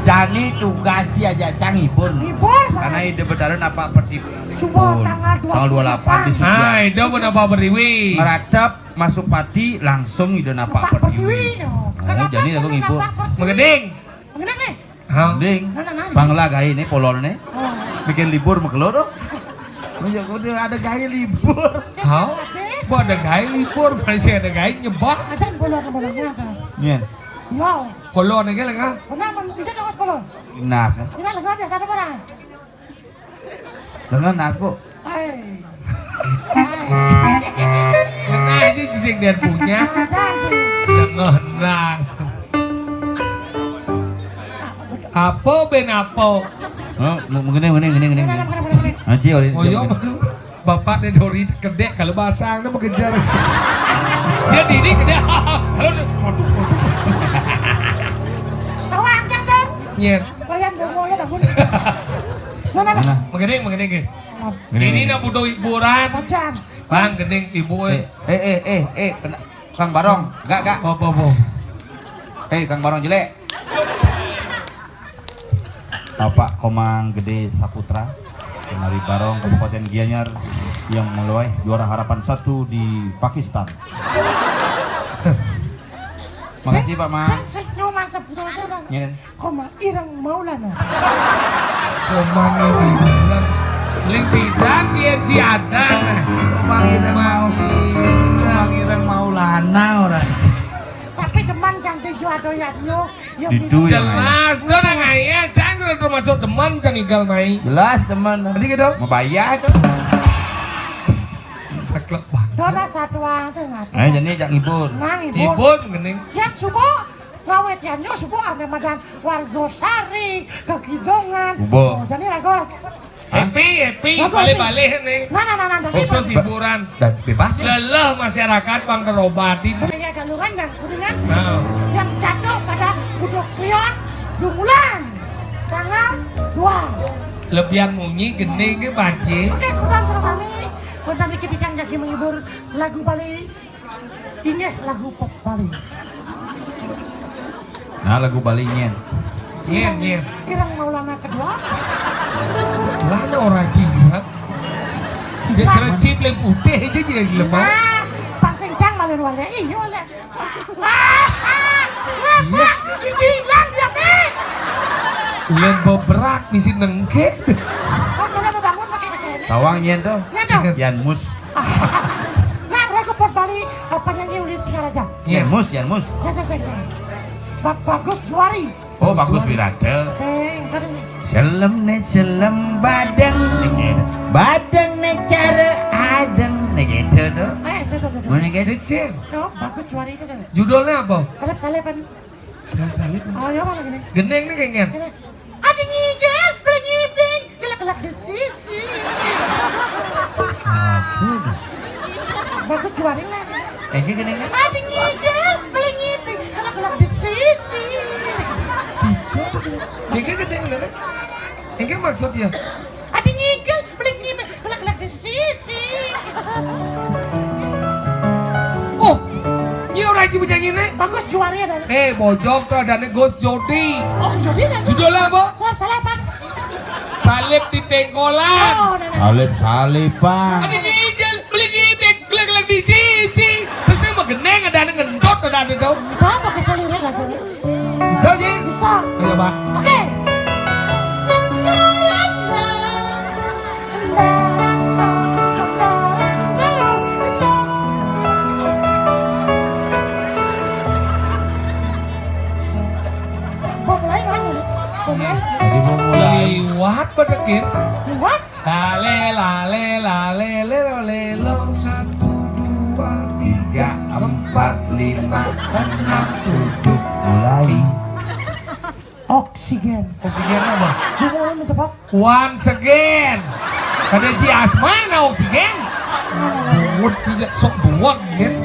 Jani tugas dia aja cang hibur. Hibur, Pak. Karena ide bedaran apa pertiwi. Subuh tanggal dua puluh delapan. Tanggal dua puluh delapan di Sukiah. Ah, itu pun apa pertiwi. Meratap masuk pati langsung ide napa pertiwi. Oh, jadi aku ngibur. Mengending. Mengending nih. Hah? Mending. Nah, nah, nah, Bangla gawe ne polone. Oh. Bikin libur makelo to. Iya, kudu ada gawe libur. Hah? Kok ada gawe libur, masih ada gawe nyebah. Ajan polone, polone apa? Iya. Yo. Polone ge lenga. Pernah men, bisa dong polone. Nas. Ini lenga biasa ada orang. Lenga nas, Bu. Hai. Lenga aja sing dia punya. Ajan sih. Lenga nas. Apa ben apa? Oh, mu-, mengene, mengene, mengene, mengene. Mana, mana, mana, mana? Anci, ori. Oh, iya, malu. Bapak ne dori kedek kalau basang ne mengejar. Dia dini kedek. Kalau dia, waduh, waduh. Tahu ancang dong. Nyet. Bayan dong, mulai bangun. Mana, mana? Mana? Mengening, mengening, ke. Ini nak butuh hiburan. Sajan. Bang, gending ibu, eh. Eh, eh, eh, eh, eh, kena. Kang Barong, gak, gak. Apa, apa? Eh, Kang Barong jelek. Bapak Komang Gede Saputra dari Barong, Kabupaten Gianyar, yang melaih juara harapan satu di Pakistan. Makasih, Pak, Mang. Sing, sing, nyoman sebut saya, Bang. Ngene. Komang Ireng Maulana. Komang Ireng. Ling pidan dia ciadan. Komang Ireng Mau-, Komang Ireng Maulana orang. Tapi demen cang tujuh adoyannya. Ya, ditu ya, jelas, dona ngaya, cang sudah termasuk demen, cang igal mai. Jelas demen. Tadi gitu. Mau bayar tuh. Saklek banget. Dona satuan tuh ngaco. Eh, jadi cang hibur. Nah, hibur. Hibur, mending. Ya, subuh. Ngawet ya, nyo subuh ada madan Wargosari, Kekidongan. Subuh. Oh, jadi ragu. Happy, happy, balik-balik nih. Nah, nah, nah, nah, nah. Khusus hiburan. Dan bebas. Lelah masyarakat, Bang, terobati. Kaya Galungan dan Kuningan. Nah. Yang jatuh pada Budok Krion, Dungulan. Tanggal dua. Lebihan munyi, gede ke banjir. Oke, sebentar, salah sami. Bentar dikit, ikan kaki menghibur lagu Bali. Inggih lagu pop Bali. Nah, lagu Bali nyen. Nyen, nyen. Ireng Maulana kedua. Lah, ada orang jiran. Dia cerecip yang putih aja jadi lemah. Nah, Pak Sincang malu wale. Iya, wale. Iya. Gigi hilang dia, Pi. Ulen bebrak misi nengke. Oh, salah mau bangun pakai pakai ini. Tawang nyen to. Nyen to. Yan mus. Nah, aku pot Bali, eh, penyanyi Uli Singaraja. Iya. Yan mus, yan mus. Saya, saya, saya, saya. Ba- Bagus Juari. Oh, Bagus Wirata. Sing, kan ini. Selem ne selem badeng ne gitu. Badeng ne cara adeng ne gitu to. Eh, saya tahu, tahu, tahu. Mana gitu, Cil? Tuh, Bagus Juari itu kan. Judulnya apa? Seleb-seleban. Seleb-seleban. Oh, ya, mana gini? Geneng nih kayaknya. Gini. Adi ngigel, beli ngibing, gelak-gelak di sisi. Apa tuh? Bagus Juari lah. Kayaknya geneng kan? Adi ngigel, beli ngibing, gelak-gelak di sisi. Bicara tuh gini. Kayaknya geneng bener. Kayaknya maksudnya. Adi ngigel, beli ngibing, gelak-gelak di sisi. Oh, iya orang sih penyanyi nih. Bagus Juari ada. Eh, bojong tuh ada nih Gus Jodi. Oh, Jodi ada. Judulnya apa? Seleb-seleban. Salib di pengkolan. Oh, nah, nah. Salib-saliban. Adi ngigel, beli ngibing, gelak-gelak di sisi. Terus yang mau geneng ada nih ngendot ada nih dong. Apa pakai selirin lagi? Bisa, Ji? Bisa. Ayo, Pak. Oke. Mau mulai, Mas? Mau mulai? Jadi mau mulai. Liwat, Pak Dekir. Liwat? Lale, lale, lale, lelo, lelo, satu, dua, tiga, empat, lima, enam, tujuh, mulai. Oksigen. Oksigen apa? Jumur mencepak. Once again. Kada ji asma na oksigen. Bungut sih sok buak gitu.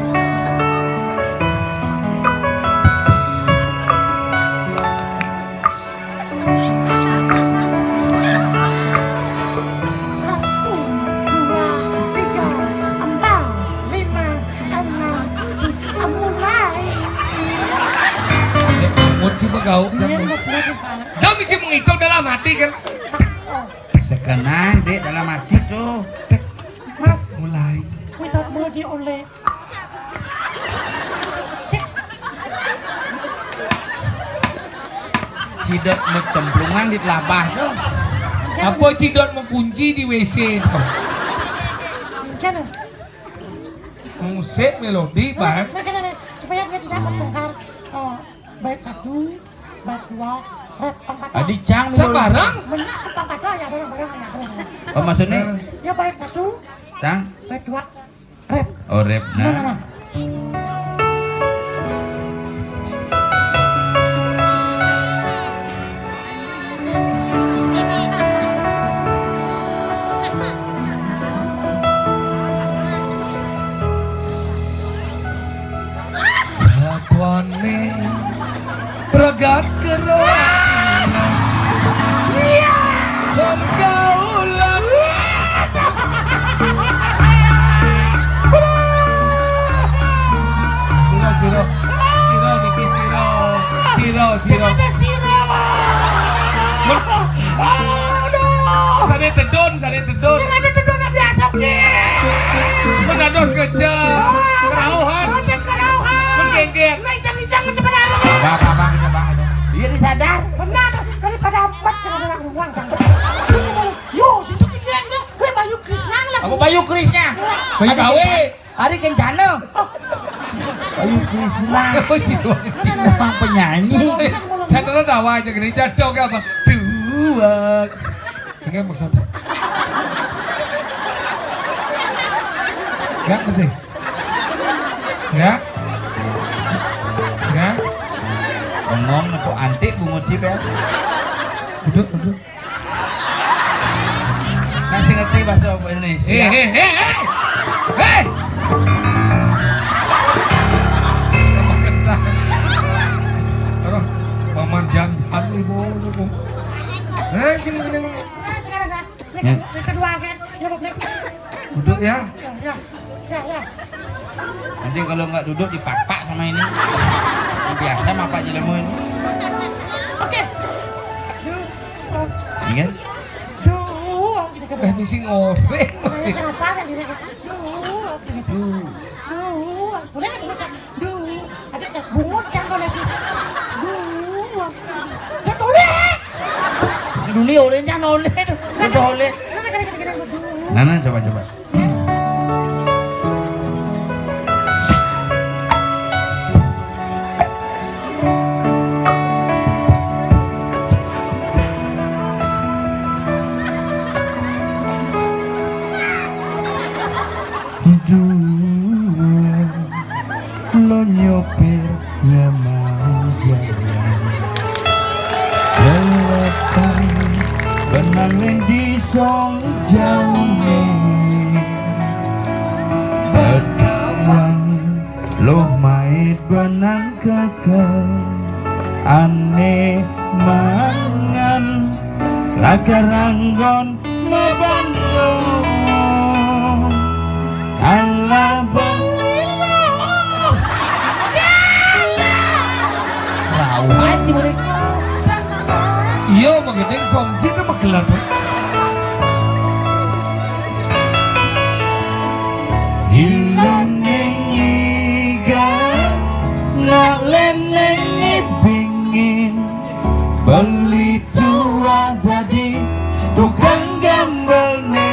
Satu, dua, tiga, empat, lima, enam, tujuh, mulai. Ya, ampun, coba kau. Dia mau buat apa? Dah bisa menghitung dalam hati kan. Oh. Sekenang, Dek, dalam hati tuh. Tek. Mas. Mulai. Minta dulu di oleh. Sik. Cidot mecemplungan di telabah tuh. Apa Cidot mau kunci di W C tuh? Kan. Musik melodi, Bang. Nah, nah, nah, nah. Supaya dia tidak bertengkar. Oh, bait satu, bait dua, rep empat. Adi cang sembarang. Benar, empat ya, barang-barang ya, barang-barang. Oh, maksudnya? Ya, bait satu, Tang? Bait dua. Rep. Oh, rep, nah. Nah, nah, nah. Satuane. Pregat karo. Iya. Pergaulan. Siro, siro. Siro, niki siro. Siro, siro. Sing ada siro. Aduh. Sane tedun, sane tedun. Sing ada tedun biasa piye? Menados kerja. Kerauhan. Kerauhan. Menggengget. Nah, iseng-iseng sebenarnya. Apa, apa, apa, apa, apa. Iya, disadar. Benar, daripada empat, sekarang aku buang, Kang. Yo, situ tiga yang dia, gue Bayu Krisna lah. Apa Bayu Krisna? Bayu Kawe. Hari Kencana. Bayu Krisna. Oh, si Bayu. Memang penyanyi. Saya terus tawa aja gini, jadok apa? Dua. Ini maksudnya. Ya, mesti. Ya. Ya. Bengong, nepuk antik, bungut cip ya. Duduk, duduk. Masih ngerti bahasa Indonesia? Eh, eh, eh, eh. Eh. Tambah kentang. Terus, paman jantan ibu. Eh, sini, sini. Nah, sekarang, kan? Ini, ya, yang kedua, kan? Ya, Bob, ya. Duduk ya. Ya, ya. Ya, ya. Nanti kalau nggak duduk dipapak sama ini. Biasa mapak jelemu ini. Oke. Duh. Iya kan? Duh, gini kan. Eh, misi ngoreng, misi. Siapa kan gini kan? Duh, gini. Duh. Duh, boleh nggak bungut kan? Duh, ada nggak bungut kan boleh sih? Duni oleh jan oleh. Udah oleh. Nah, nah, coba, coba. Dua lo nyopir nyaman jalan. Lewatan benang di song jauh. Betawan lo mait benang kekal. Ane mangan lakaranggon mabanggo. Kalah belilo. Kalah. Rauh aja mereka. Iya, mengenai songji itu magelar. Hilang ngiga nak lenengi bingin. Beli tua dadi tukang gambar ne.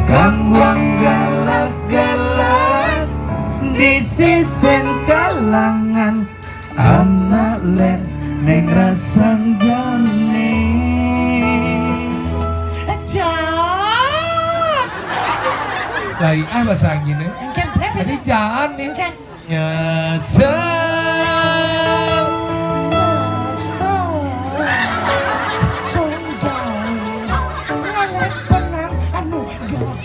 Kang wang galak-galak di sisen kalangan. Anak len neng rasang jone. Jan. Lah iya bahasa anginnya. Engken, Brep. Jadi jan nih. Engken. Nyesel. Nyesel. Song jauh. Ngalek benang anu gabung.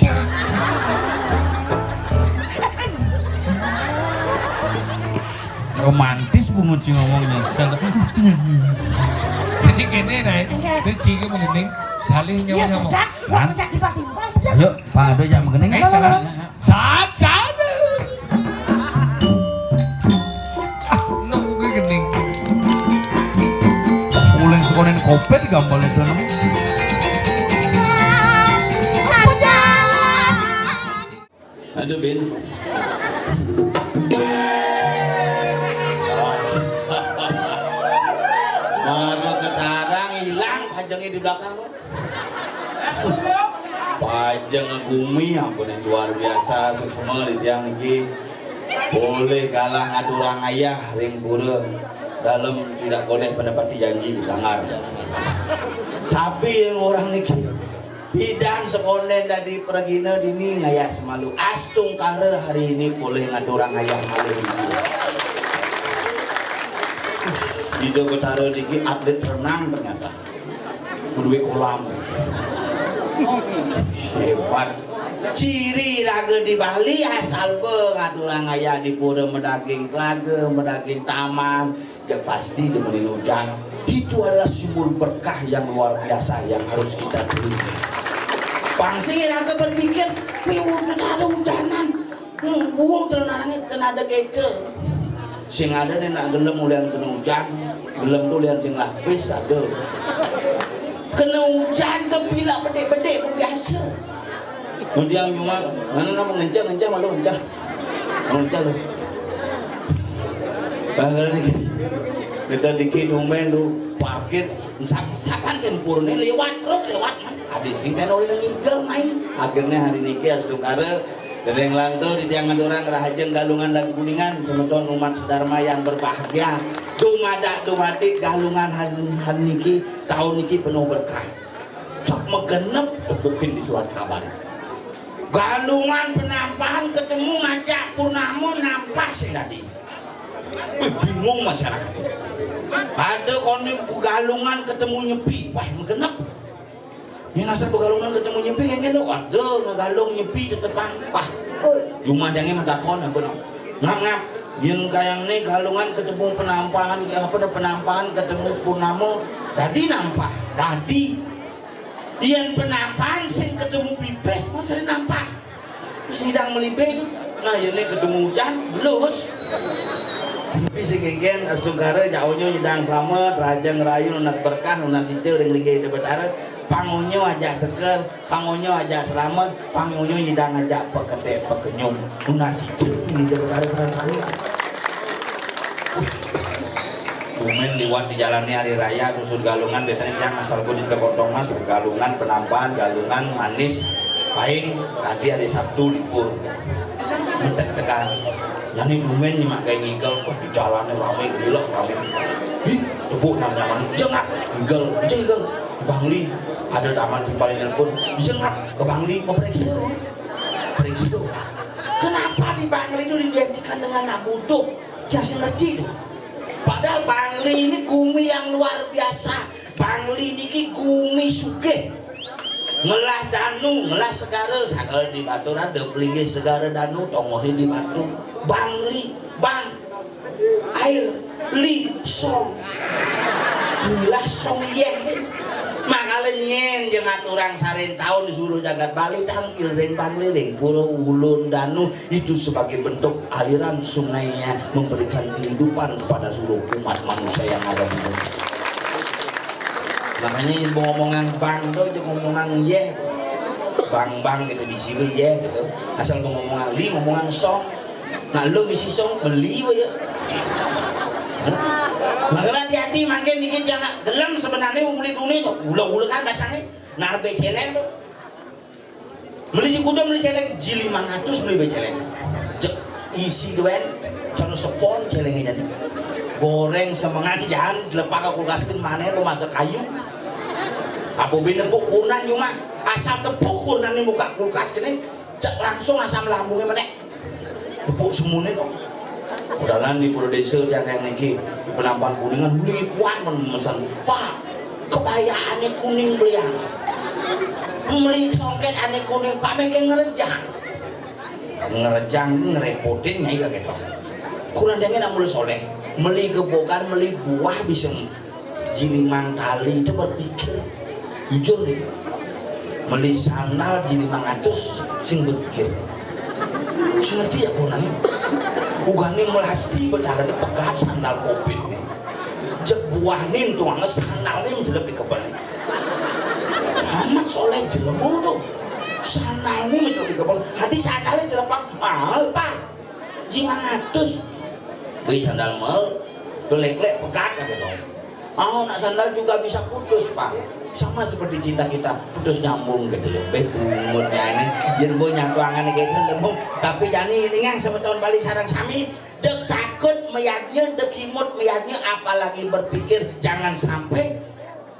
Romantis bungut sing ngomong nyesel. Jadi kene nah, iya. Dia ciga mengening, salih nyawa. Iya, nyawa. Sejak, kan? Sejak tiba-tiba, udah. Ayo, pada jam mengening. Eh, kalau sat, sat. Ah, no, gue gening. Uleng sekonen kopet gambar itu, no. Aduh, Bin. Mano ketarang hilang pajengnya di belakang. Pajeng gumi ampun yang luar biasa, suksma di tiang niki. Boleh galah ngaturang ayah ring pura. Dalam tidak boleh menepati janji, langgar. Tapi yang orang niki Pidan sekonden dadi pragina dini ngayah semalu. Astungkara hari ini polih ngaturang ngayah malu. Ida Betara niki atlet renang ternyata. Duwe kolam. Hebat. Ciri raga di Bali asal be ngaturang ngayah di pura, madaging telaga, madaging taman, ya pasti demenin hujan. Itu adalah sumber berkah yang luar biasa yang harus kita terima. Pang sing iraga berpikir, "Wih, udah ada hujanan. Hmm, buang telenarangnya kena ada keke." Sing ada nih nak gelem ulian kena hujan, gelem tuh ulian sing lapis ada. Kena hujan tuh pilak bedek-bedek biasa. Kemudian cuma, mana nama ngencang, ngencang malu ngencang. Ngencang lu. Bang, kita dikit tumben lu parkir, sap-sapan kan purne lewat, truk lewat, man. Habis sing kan orang ngigal main. Akhirnya hari niki astungkara, dereng langkung di tiangan orang Rahajeng Galungan dan Kuningan, semeton umat sedharma yang berbahagia. Dumadak dumadik Galungan hari, hari niki, tahun niki penuh berkah. Cak megenep tepukin di surat kabar. Galungan Penampahan ketemu ngajak Purnama nampah sing dadi. Wih, bingung masyarakat. Ada kono Galungan ketemu Nyepi, wah megenep. Yang asal Galungan ketemu Nyepi, kayaknya lo ada ngegalung Nyepi tetepan, wah. Cuma jangan matakon apa no. Ngap ngap. Yang kayang nih Galungan ketemu Penampahan, apa no, Penampahan ketemu Purnama, tadi nampah, tadi. Yang Penampahan sing ketemu pipis, mau sering nampah. Sidang melibing, nah ini ketemu hujan, belus. Tapi si genggen, astungkara, jauhnya nyidang selamat, raja ngerayu, nunas berkah, nunas ica, ring ligi Ida Betara, pangonyo aja seger, pangonyo aja selamat, pangonyo nyidang aja peketek, pekenyum, nunas ica, ring Ida Betara serang sami. Main liwat di jalannya hari raya, tusut Galungan, biasanya tiang asal gue di Kota Mas, Galungan, Penampakan, Galungan, Manis, paling tadi hari Sabtu libur. Mentek tekan. Jadi dumen nih mak kayak ngigel, wah di jalannya rame, gila rame. Ih, tepuk nang nyaman, jengak, ngigel, jengak. Bangli, ada taman timpalin pun, jengak ke Bangli, mau periksa, periksa. Kenapa di Bangli itu diidentikan dengan nak butuh? Ya saya ngerti itu. Padahal Bangli ini gumi yang luar biasa. Bangli niki gumi sugih. Ngelah danu, ngelah segara, sagala di Batur ada pelinggih segara danu, tongohe di Batur. Bangli, bang, air, li, song. Ngelah song yeh. Makale nyen je ngaturang saren taun di seluruh jagat Bali tangkil ring Bangli ring pura ulun danu. Itu sebagai bentuk aliran sungainya memberikan kehidupan kepada seluruh umat manusia yang ada di dunia. Makanya yang ngomongan bang tuh, jangan ngomongan yeh. Bang-bang gitu, di sini yeh gitu. Asal ngomongan li, ngomongan song. Nah, lu misi song, beli ya. Makanya hati-hati, makin dikit yang nak gelem sebenarnya ngulit-ngulit tuh. Ulah-ulah kan rasanya. Nah, beceleng tuh. Meli kuda meli celeng, ji limang atus meli beceleng. Jek isi duen, cara sepon celengnya jadi. Goreng semengan di jalan, dilepak ke kulkas pin mana lu masak kayu. Apa bin nepuk kurnan cuma, asal tepuk kurnan di muka kulkas kene, cek langsung asam lambungnya menek. Tepuk semuanya dong. Udahan di pura desa tiang-tiang niki, di Penampakan Kuningan, huli kuan men mesen. Pak, kebayaan kuning belian. Meli songket ane kuning, Pak, meke ngerejang. Ngerejang ngerepotin nyai kagak tau. Kurang dengin amul soleh. Meli gebogan, meli buah bisa ji limang kali itu berpikir. Jujur nih. Meli sandal ji limang atus sing berpikir. Sing ngerti ya kurang nih. Ugani melasti bedara pegat sandal covid nih. Jek buah nih tuang sandal nih jelek di kebun. Amat soleh jelemu tuh. Sandal nih jelek di kebun. Hati sandalnya jelepang mahal, Pak. Ji limang atus. Beli sandal mahal. Tuh lek-lek pegat kagak dong. Mau nak sandal juga bisa putus, Pak. Sama seperti cinta kita, putus nyambung gitu ya. Be bungutnya ini, yen boy nyatuangan gitu, lembung. Tapi jani ini yang semeton Bali sarang sami, dek takut meyadnya, dek imut meyadnya, apalagi berpikir jangan sampai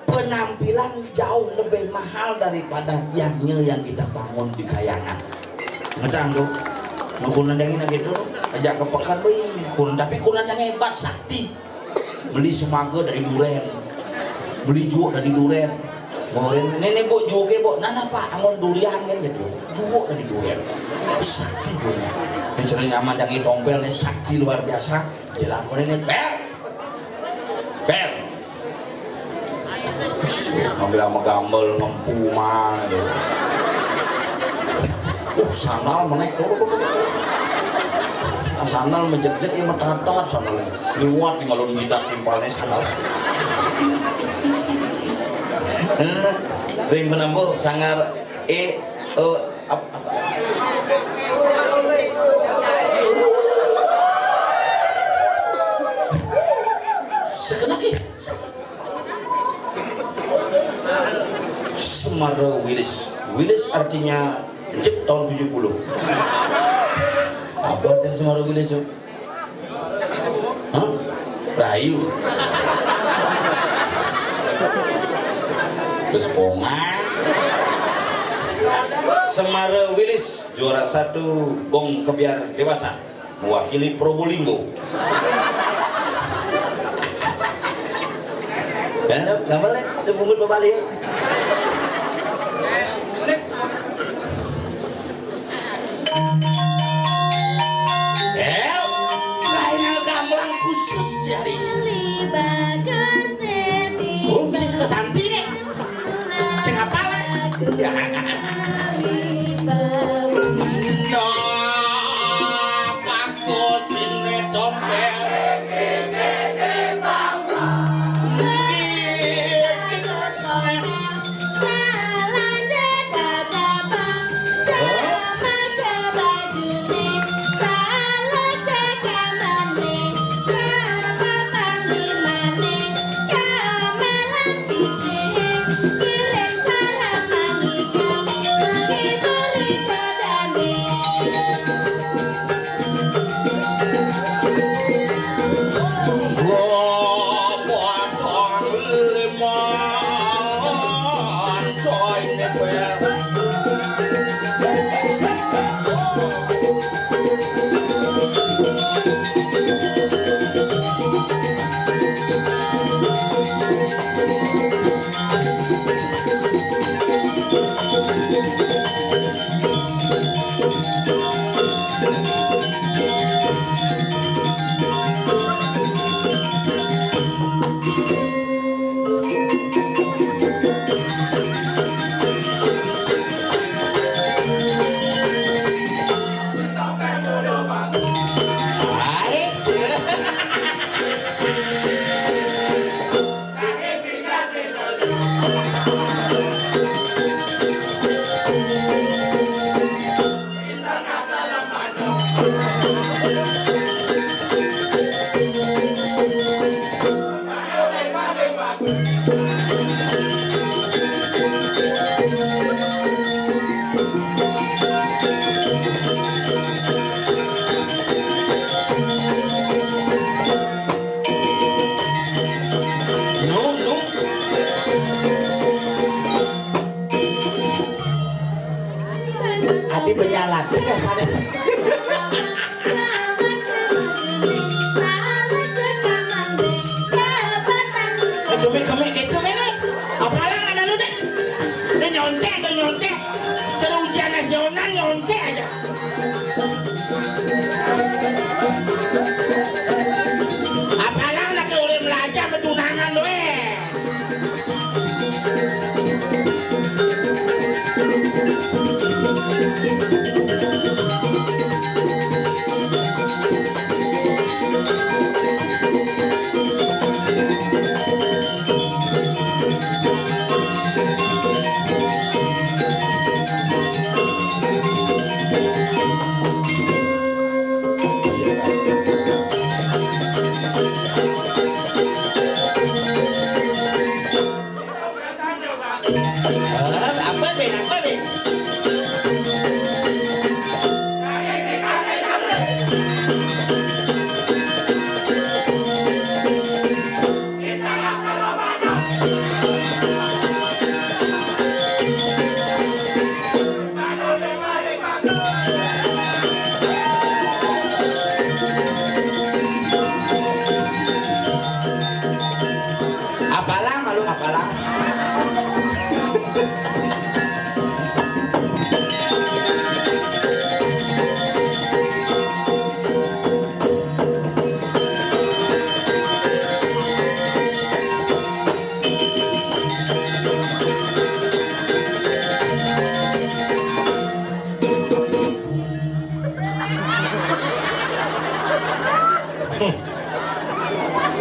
penampilan jauh lebih mahal daripada yadnya yang kita bangun di kayangan. Ngedang tuh, nunggu nendangin gitu, ajak ke pekan, boy. Kun, tapi kun nendangnya hebat, sakti. Beli semaga dari duren, beli juuk dari duren. Ngoren, "Nenek, Bu, juuk ke, Bu?" "Nana, Pak, angon durian kan," gitu. Juuk dari duren. Sakti punya. Yang nyaman yang tompel nih sakti luar biasa. Jelang ini, pel. Pel. Ngambil sama gambel, ngempu mah gitu. Uh, sandal menek tuh. Nah, sandal menjejek ya metatat sandalnya. Liwat di malun kita timpalnya sandal. Eh, ring penempuh sanggar e o ap- apa? Sekenak ya? Semara Wilis. Wilis artinya jep tahun tujuh puluh. Apa artinya Semara Wilis tuh? Hah? Rayu. Terus pongan. Semara Wilis juara satu gong kebyar dewasa. Mewakili Probolinggo. Ya, gambar deh, udah bungkut Bapak Leo. Eh, lain gamelan khusus jadi. Oh, bisa suka santi nih. Sing apa lah? Ya. No, bagus ini dompet.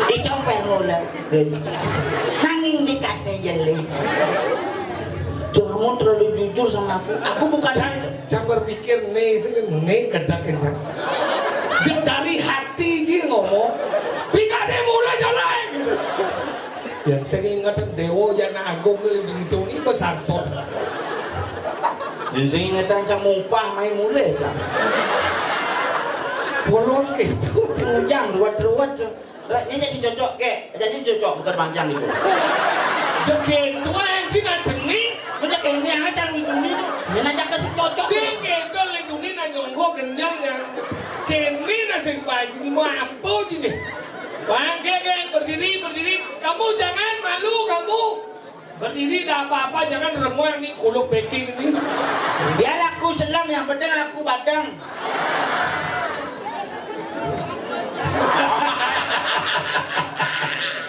Icong pengen mulai, Gus. Nanging dikasih jeli. Kamu terlalu jujur sama aku. Aku bukan. Cang, cang berpikir nih, sini nih, gedek ini. Dia dari hati ji ngomong. Dikasih mulai jalan. Yang saya ingat Dewa Jana Agung itu ini besar sok. Yang saya ingat cang mupah main mulai cang. Polos gitu. Ujang ruwet-ruwet. Lah, ini si cocok ke, jadi si cocok bukan bangkiang itu. Joget tua yang Cina jenis. Punya kayak ini aja lu itu nih. Ini aja ke si cocok. Sing gitu lindungi nanyongko kenyang yang kini nasib baik ini mau apa sini? Bangke kayak berdiri berdiri. Kamu jangan malu kamu. Berdiri dah apa-apa, jangan remuang nih kuluk packing ini. Biar aku selam, yang penting aku badang.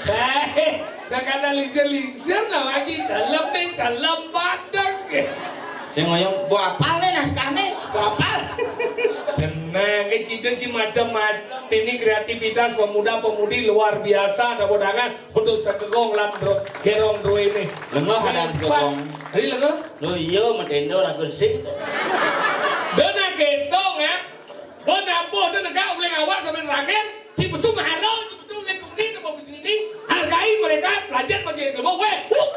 Eh, kakana lingsir-lingsir lah lagi, dalam nih, dalam badang. Sing ngoyong, bu apal nih naskah nih, bu apal. Tenang, eh, cita ci macam-macam. Ini kreativitas pemuda-pemudi luar biasa, ada undangan. Untuk segegong lan dro-, gerong dro ini. Lengoh kadang segegong. Hari lengoh? Lo iya, medendo ragu sih. Dona gendong ya. Dona boh, dona gak uleng awak sampai terakhir. Si besum halo, si besum lek bumi, nopo ini. Hargai mereka, belajar bagi yang mau. Weh, uh.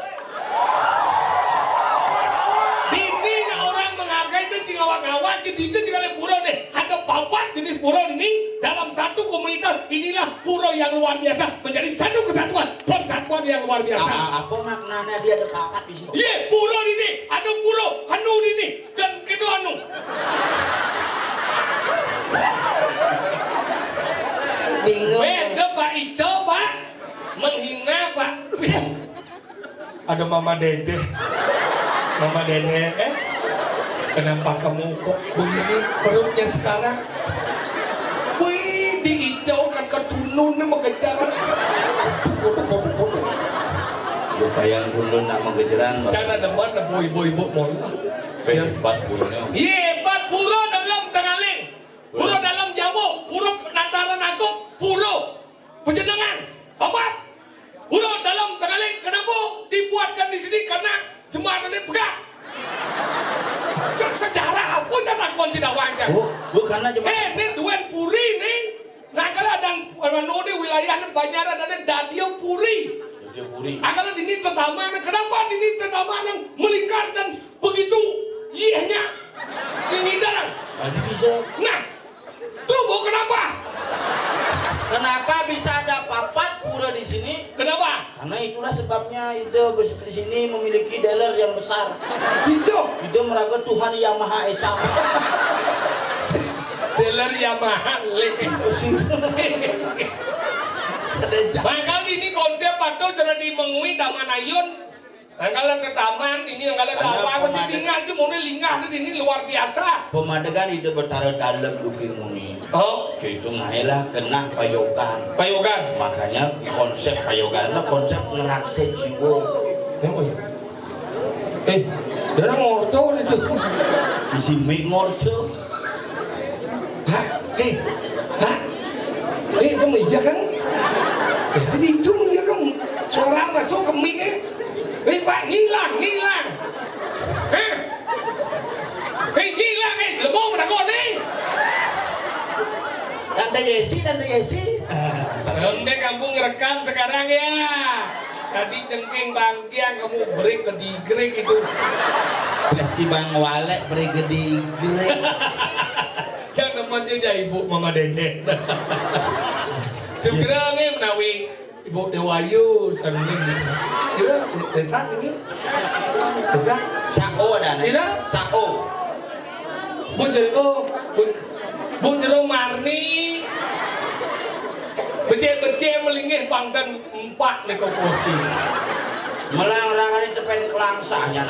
Bini orang menghargai itu sing awak-awak, si itu juga lek pura deh. Ada papat jenis pura ini dalam satu komunitas. Inilah pura yang luar biasa, menjadi satu kesatuan, persatuan yang luar biasa. A-, a-, apa maknanya dia ada papat di sini? Iya, pura ini, ada pura, anu ini, dan kedua anu. Bingung. Beda, Pak Ico, Pak. Menghina, Pak. Ada Mama Dede. Mama Dede, eh? Kenapa kamu kok begini perutnya sekarang? Wih, diicaukan ke tunun nih mengejar. Kodok, kodok, kodok. Yo, kayak tunun nak mengejaran, Pak. Cara depan, ibu-ibu, mau. Hebat burungnya. Iya, hebat pura dalam Tengaling. Pura dalam Jawa, pura Penataran Agung, pura Pejenengan, Bapak, Guru dalam Tengaling, kenapa dibuatkan di sini? Karena jembatan ini pegah. Se-, sejarah apa yang aku tidak wajar? Bu, bu, karena jembatan. Eh, ini Duen Puri nih. Nah, kalau ada, anu, ini wilayahnya banyak ada Dadio Puri. Dadio Puri. Nah, kalau di ini terutama, kenapa di ini terutama yang melingkar dan begitu, iyehnya, ini dalam. Tadi bisa. Nah, Tuh, Bu, kenapa? Kenapa bisa ada papat pura di sini? Kenapa? Karena itulah sebabnya Ida bes-, di sini memiliki dealer yang besar. Gitu. Ida meraga Tuhan Yang Maha Esa. Dealer Yamaha, le. Ada ja- Bahkan ini konsep atau sudah dimengui Taman Ayun. Angkala ke taman ini, angkala ada apa-apa sih, pemandangan. Linggah aja, mau linggah tuh ini luar biasa. Pemandangan itu Betara Dalem duking muni. Oh. Gitu ngae lah, genah payogan. Payogan. Makanya konsep payogan lah konsep ngerakse jiwa. Ya, oh iya. Eh, dia orang ngorto itu. Isi mik ngorto. Hah? Eh, hah? Eh, kamu iya kan? Eh, ini itu iya kan? Suara masuk ke mic, eh? Eh, Pak, ngilang, ngilang. Eh? Eh, ngilang, eh, lebong pada kau ni. Tante Yesi, Tante Yesi. Ente kampung rekam sekarang ya. Tadi cengking bangkiang kamu break ke digreak itu. Cibang walek break ke digreak. Jangan teman juga ibu mama dede. Segera nih menawi ibu Dewayu sekarang ini. Segera desa ini. Desa. Sako ada nih. Segera. Sako. Bu Jero, Bu, Bu Jero Marni. Becik-becik melinggih pangken empat nika kursi. Melang orang hari depan kelangsahnya.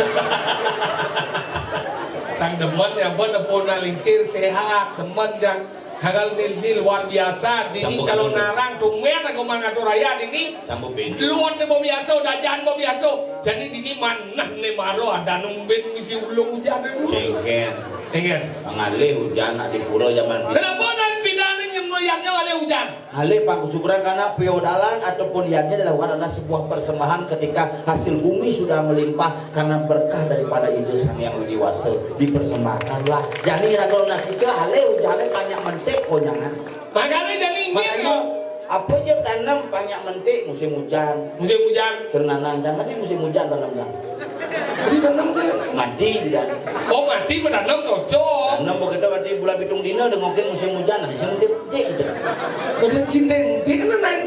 Sang demen ya pun, pun nak lingsir sehat, demen dan hal ini luar biasa. Dini calon narang tumben aku mangatur raya dini. Campur bini. Luar ni biasa, dajaan biasa. Jadi dini manah ni maro ada numbin misi ulung hujan ni. Segen. Ingat. Pengalih hujan nak di pura zaman. Kenapa nak pindah ni nyemoyaknya Ujan. Alih pangkusukuran karena feodalan ataupun yadnya dilakukan adalah sebuah persembahan ketika hasil bumi sudah melimpah karena berkah daripada Ida Sang Hyang Widi Wasa dipersembahkanlah. Jani raga nasika alih ujané panjak mentik konyangan. Makanya jani inggih. Makanya apa je tanam panjak mentik musim hujan. Musim hujan. Senanang jangan di musim hujan tanam jangan. Jadi tanam je. Mati tidak. Oh, mati bertanam cocok. Tanam begitu mati bulan pitung dina dengan mungkin musim hujan, nah, bisa mentik gitu. Kada cinta mentik kan nang.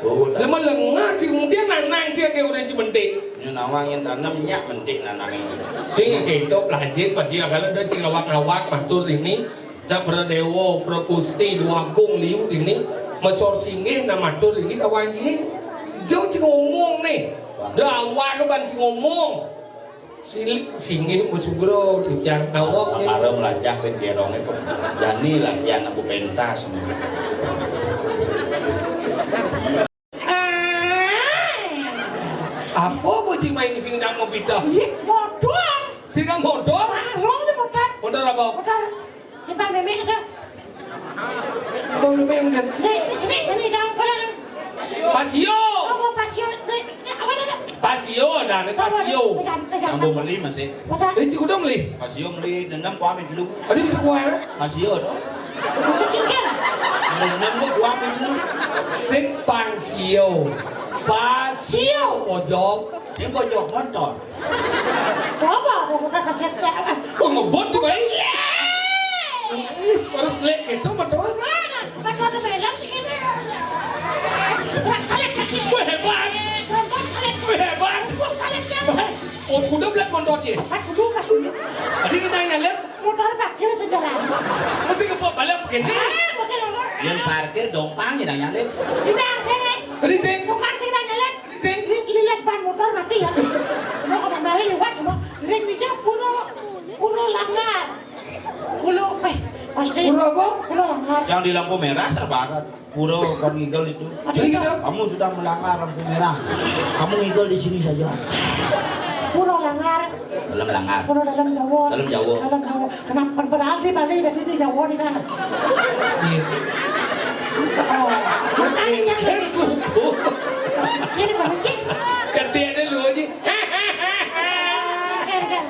Oh, tak. Lama lengah si kemudian nang nang si ke udah cimentik. Ini nawang yang tanam nyak mentik nanang ini. Sing kéto pelajin pati akal ada sing awak-awak matur ini. Dak pernah dewa, pernah gusti, dua agung liu ini. Mesor singgih nah matur ini kawan ini. Jauh sing ngomong nih. Dak awak ke ban sing ngomong. Silik singgih mesugro titiang tawak. Para melajah pin gerongé kok. Jani latihan aku pentas. Apa boci main sing nang mau pita? Iya, modal. Sing nang modal? Warung sih modal. Modal apa? Modal. Timbang mémé itu. Bang Peng kan? Sini, sini, sini, dong, orang. Pasio. Apa pasio? Ini, ini apa namanya? Pasio, dah, ini pasio. Pegang, pegang. Ambo meli masih. Masa? Ini cikudong meli. Pasio meli dendam kuami dulu. Tadi bisa kuah ya? Pasio dong. Masuk cingkir. Dendam bu kuami dulu. Sing pang sio. Pasio pojok. Ini pojok motor. Apa? Aku bukan pasien siapa? Kok ngebut tuh, Bang? Iya. Ih, harus lek gitu, betul. Mana? Betul tuh, Bang. Sini. Kurang selek lagi. Wah, hebat. Kurang selek. Wah, hebat. Kurang selek ya. Oh, kuda belat motor dia. Ah, kudu, kudu. Tadi kita nyalip. Motor parkir sejalan. Masih ngebut balik begini. Ah, mungkin apa? Yang parkir dompang ya nyalip. Tidak, sih. Tadi sih. Bukan sih nyalip. Sing. Li-, lilis ban motor mati ya. Mau kembali lewat, mau. Ring dija pura, pura langgar. Pura, eh, pasti. Pura apa? Pura langgar. Yang di lampu merah terbakar. Pura kan ngigel itu. Aduh, jadi gitu. Kamu sudah melanggar lampu merah. Kamu ngigel di sini saja. Pura langgar. Dalam langgar. Pura dalam Jawa. Dalam Jawa. Dalam Jawa. Kenapa padahal di Bali dan di Jawa nih kan? Iya. Oh, makanya jangan. Ini mana sih? Kertiannya lu aja. Oke, oke.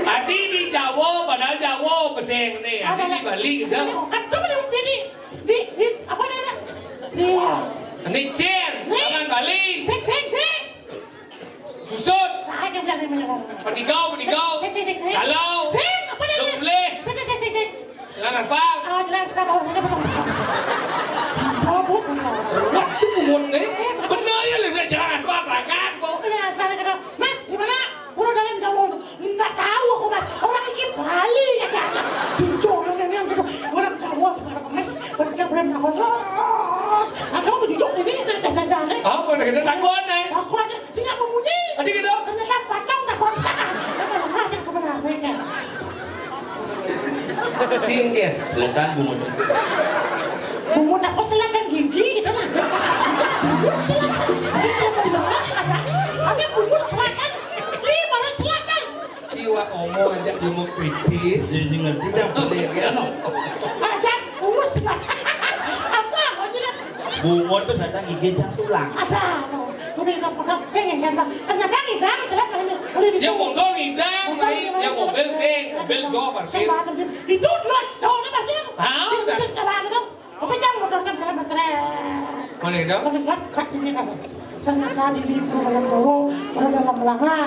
Adi di Jawa, padahal Jawa pesing nih. Adi di Bali gitu. Kan tuh di, di, di, di, apa namanya? Iya. Ini cir, nih. Tangan Bali. Sing, sing, sing. Susut. Nah, aja udah nih, bener. Penigau, penigau. Sing, sing, sing, sing. Salau. Sing, apa namanya? Dong boleh. Sing, sing, sing, sing, sing. Jalan aspal. Oh, jalan aspal. Oh, ini pasang. Oh, bukan. Wah, itu bungun nih. Eh, bener ya, lu jalan aspal, berangkat, Bu. Jalan aspal, gitu. Mas, gimana? Pura dalam Jawa. Nggak tahu aku, Mas. Orang iki Bali, ya, ya. Jujur, ini, ini, gitu. Orang Jawa, gimana, Mas? Orang Jawa, orang Jawa terus. Ada apa, jujur, ini, ini, ini, ini, ini. Apa, kita takut, nih? Takut, nih. Sing apa bunyi? Tadi gitu. Ternyata batang takut. Apa yang macam sebenarnya, ya? Sing, ya. Selatan bungut. Bungut apa selatan gigi gitu lah. Bungut selatan. Ada bungut selatan. Ada bungut selatan. Ih, baru selatan. Siwa omong aja ilmu kritis. Jadi ngerti dah, boleh ya, no? Ada bungut selatan. Apa? Bungut tuh selatan gigi cang tulang. Ada, no. Kuwi tak pernah sing yang kan, Bang. Ternyata ngidang, jelek, Bang. Boleh di. Ya, monggo ngidang, Bang. Ngidang, ya, ngidang. Mobil sing, mobil jo, parkir. Sing, Bang, itu dulu, dulu, parkir. Ah, itu udah. Sing jalan itu. Apa jam motor kan jalan mesra. Boleh dong. Terus kan, kat ini kan. Ternyata di libur dalam Jawa, pada dalam Melanga.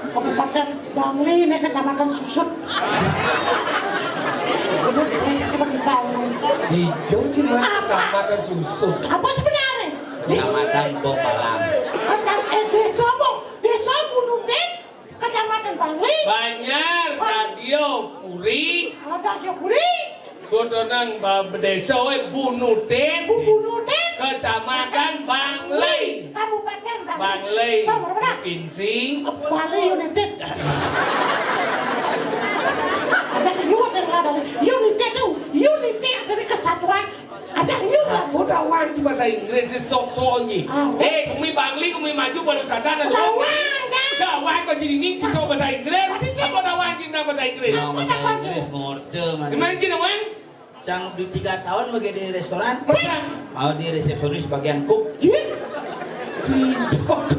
Kabupaten Bangli, ini Kecamatan Susut. Hijau sih, Mas. Apa? Kecamatan Susut. Apa sebenarnya? Kecamatan Bopalang. Kecam-, eh, desa apa? Desa Bunudin, Kecamatan Bangli. Banjar, Bang-, Radio Puri. Ada Radio Puri. Soto nang ba-, bedesa, weh, Bunudin. Bu-, Bunudin. Kecamatan Bangli. Kabupaten Bangli. Bangli. Tahu mana? Provinsi. Bali United. Aja United lah, Bali. United tuh, united dari kesatuan. Aja United. Aku dah wanci bahasa Inggris sih, sok-sok nyi. Ah, eh, umi Bangli, umi maju baru sadar ada. Dah wanci. Dah wanci kau jadi nyi, sok bahasa Inggris. Tapi sih. Apa dah wanci bahasa Inggris? Nah, bahasa Inggris, ngorte, Mas. Gimana sih, namanya? Cang di tiga tahun bagi di restoran. Masa? Oh, di resepsionis bagian cook. Iya.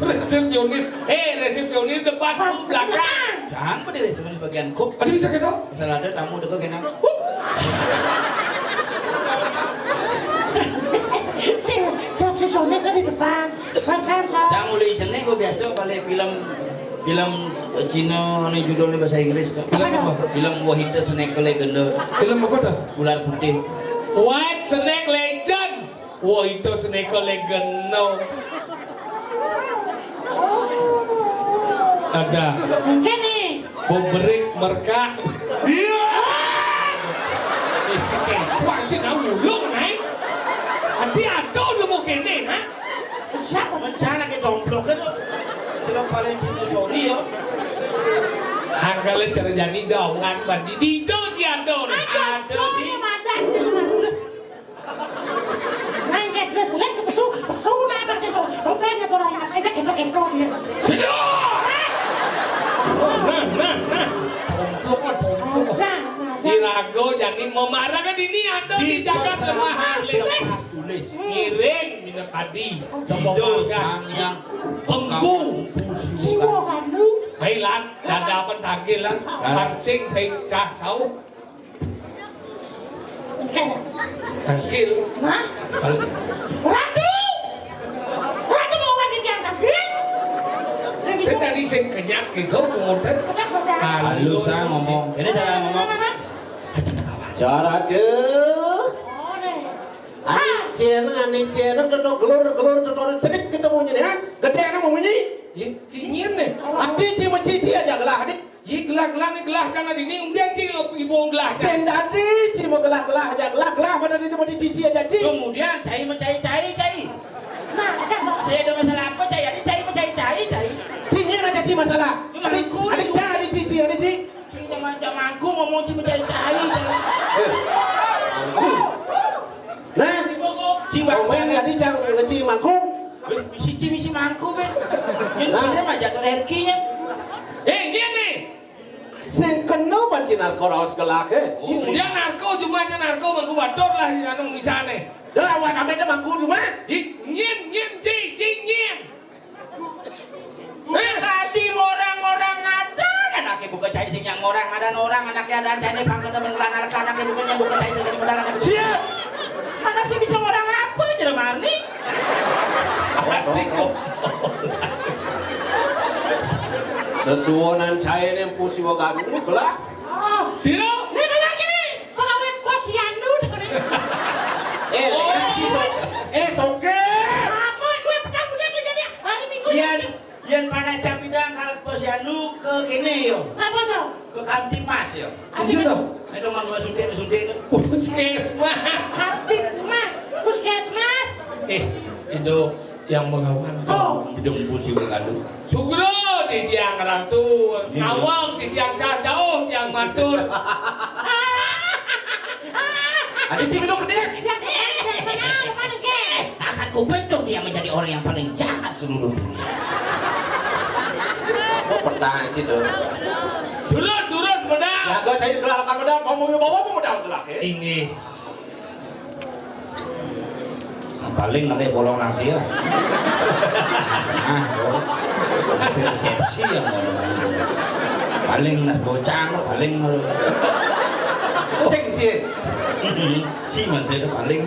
Resepsionis. Eh, resepsionis depan, cook belakang. Cang, apa di resepsionis bagian cook? Ada bisa gitu? Misal ada tamu deket kena. Sing, resepsionis di depan. Makan, so. Cang, uli cenik gua biasa balik film, film Cina, ini judulnya bahasa Inggris tuh. Film apa? Film Wahita Seneka Legenda. Film apa dah? Ular putih. What? Seneka Legend? Wah, itu Seneka Legenda. Ada. Mungkin nih. Beberik merkak. Iya. Wah, si nang mulung, naik. Nanti ada udah mau kene, nah. Siapa? Rencana ke domplok itu. Sudah paling dinosauri ya. Angkale cara jani dong, ngan bandi dijo si ado, nah. Aduh, di madan. Nang kayak selesai ke pesu, pesu nah, apa sih tuh? Rupanya tuh orang apa aja kento-kento dia. Senyum! Nah, nah, nah. Tomplok, tomplok. Nah, nah, nah. Dirago jani memarah kan ini ada di jagat lemah. Tulis. Tulis. Ngiring minta tadi. Sombong Sido banget. Sang yang empu. Siwo kan lu? Baiklah, dada apa tagih lah. Pancing baik cah tahu. Hasil. Hah? Ratu! Ratu mau mandi di atas, Bin? Saya tadi sing kenyang gitu, kemudian. Kenapa, Bos? Halus, ah, ngomong. Ini cara ngomong. Cara ke. Oh, nih. Ani cien, ani cien, tetok gelur, gelur, tetok cerik ketemu nyen, ha? Gede anak mau munyi? Iya, cingin nih. Ati ci mecici aja gelah, nih. Iya, gelah-gelah nih, gelah cang dini, kemudian ci ibu gelah cang. Sing dadi ci mau gelah-gelah aja, gelah-gelah mana dini mau dicici aja, ci. Kemudian cai mau cai-cai, cai. Nah, saya ada masalah apa, cai? Ada cai mau cai-cai, cai. Cingin aja ci masalah. Ini malah kulit. Ada cang, ada cici, ada ci. Sing jaman-jamanku ngomong ci mau cai-cai, cai. Eh. Nah, ci bangsa. Ngomong tadi cang ngeci mangkung. Wih, bisi ci bisi mangku, Ben. Ini nah. Dia mah jatuh rezekinya. Eh, dia nih. Sing kena banci narko raos gelak, eh. Oh, dia narko, cuma aja narko, mangku batur lah, anu, misalnya. Dah, awak kami itu mangku cuma. Ih, nyin, nyin, ci, ci, nyin. Eh, tadi orang-orang ada, anaknya buka cai sing yang orang, ada orang, anaknya ada cai pangkat teman kelan anak, anaknya bukannya buka cai terjadi modal, anaknya. Siap. Mana sih bisa orang apa, Jero Marni? Sesuonan cai nih pusi wagan, belah. Oh, sira. Nek lagi nih, kalau wet posyandu tuh nih. Eh, oh. Eh, soge. Apa gue petang udah jadi hari Minggu. Iya. Yen panak jam pindang kalau posyandu ke kene yo. Apa to? Ke Kamtibmas yo. Iya to. Itu mau suntik-suntik to. Puskesmas. Kamtibmas, puskesmas. Eh, itu yang mengawan. Oh. Hidung pusi mengadu. Sugro di tiang ratu, iya. Nawang di tiang jauh, tiang matur. Ada sih minum gede. Yang eh, yang benar, mana ke? Akan ku bentuk dia menjadi orang yang paling jahat seluruh dunia. Oh, pertahanan situ. Terus, terus, benar. Ya, gak saya gelar akan benar, mau mau bawa mau modal gelar, ya? Ini. Paling nanti bolong nasi ya. Ah, oh. Resepsi yang mau. Paling nah bocah, paling. Ceng, Ci. Ci masih ada paling.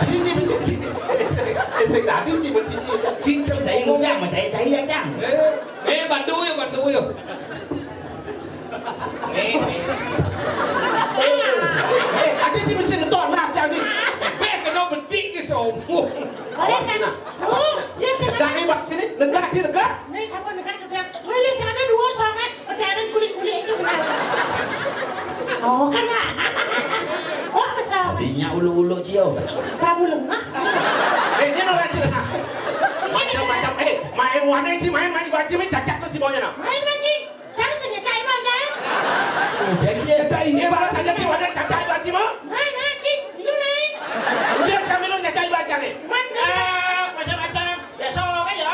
Ci, Ci, Ci, Ci. Eh, sing tadi, Ci, Ci, Ci. Ci, Ci, saya ngomong sama saya, saya ya, Cang. Eh, eh, bantu yuk, bantu yuk. Eh, eh. Eh, ada Ci mesti ngetok lah, Ci, ni. Eh, kena bedik ni sombong. Boleh, Cang. Oh, ya, Cang. Negak ni, Bang, sini. Negak, Ci, negak. Ni, siapa negak, negak? Oh, ya, sana dua, soalnya. Pedanan kulit-kulit itu kenal. Oh, kena. Oh, besar. Tadinya ulu-ulu cio. Prabu Lengah. Eh, dia nak rajin lah. Macam-macam. Eh, main warna sih, main, main baju, main cacak tu si bawahnya nak. Main lagi. Saya sini cai bang cai. Jadi cacak ini. Eh, baru saja di warna cacak baju mah. Main lagi. Lu naik. Udah kami lu cacak baju ni. Main. Ah, macam-macam. Biasa wae ya.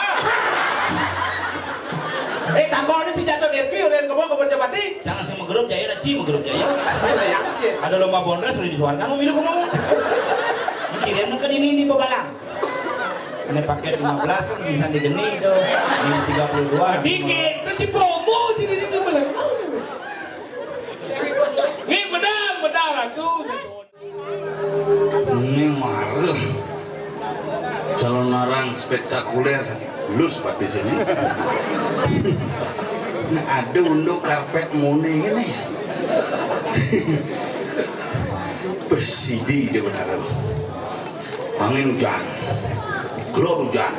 Eh, takon si jatuh derki, udah kebon kebon jabati. Jangan sing menggerup jaya, lah, Ci menggerup jaya. Eh, lah, ya, Ci. Ada lomba bondres udah disuarakan, mau milu kamu. Mikirin ke ini, ini bebalang. Ini paket lima belas kan bisa digeni itu. Ini tiga puluh dua. Dikit, itu si promo, si ini tuh belang. Ini benar, benar, atuh. Ini marah. Calonarang spektakuler. Lus pati sini. Nah, ada unduk karpet muni ini. Pesidi dia benar. Angin hujan. Keluar hujan.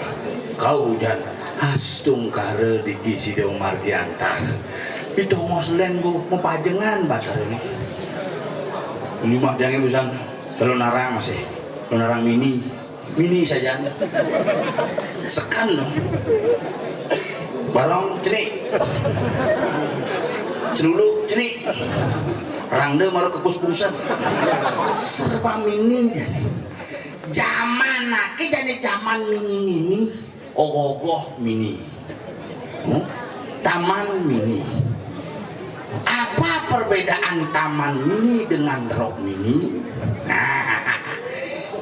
Kau hujan. Astungkara di Gisida Margiantar. Itu mau selen, Bu, mau pajengan batar ini. Ini mah jangan busan. Calonarang masih. Calonarang mini. Mini saja. Sekan dong. Barong cenik. Celulu cenik. Rangda malah kekus pungset. Serba mini. Zaman nake jadi zaman mini-mini. Ogoh-ogoh mini. Hmm? Taman mini. Apa perbedaan taman mini dengan rok mini? Nah,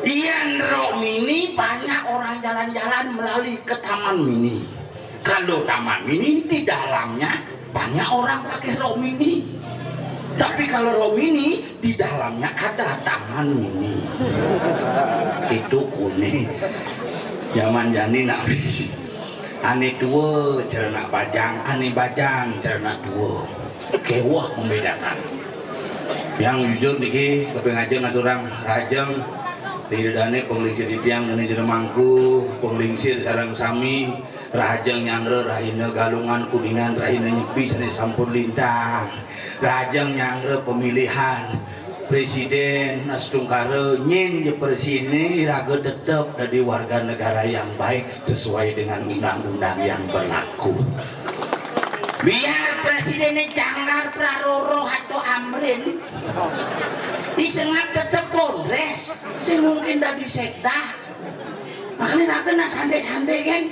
iya, rok mini banyak orang jalan-jalan melalui ke taman mini. Kalau taman mini di dalamnya banyak orang pakai rok mini. Tapi kalau rok mini di dalamnya ada taman mini. Itu kuning. Zaman jani nak. Ane tua cernak bajang, ane bajang cernak tua. Kewah membedakan. Yang jujur niki, keping aja ngaturang rahajeng. Ridane penglingsir tiang, ane jero mangku, penglingsir sareng sami, rahajeng nyanggra, rahina Galungan Kuningan, rahina Nyepi sane sampun lintang. Rahajeng nyanggra pemilihan presiden, astungkara nyen je presiden, iraga tetep dadi warga negara yang baik sesuai dengan undang-undang yang berlaku. Biar presidennya Janggar, Praroro, atau Amrin, isengap tetep Polres, sing mungkin dadi sekda. Makanya raga nak santai-santai kan.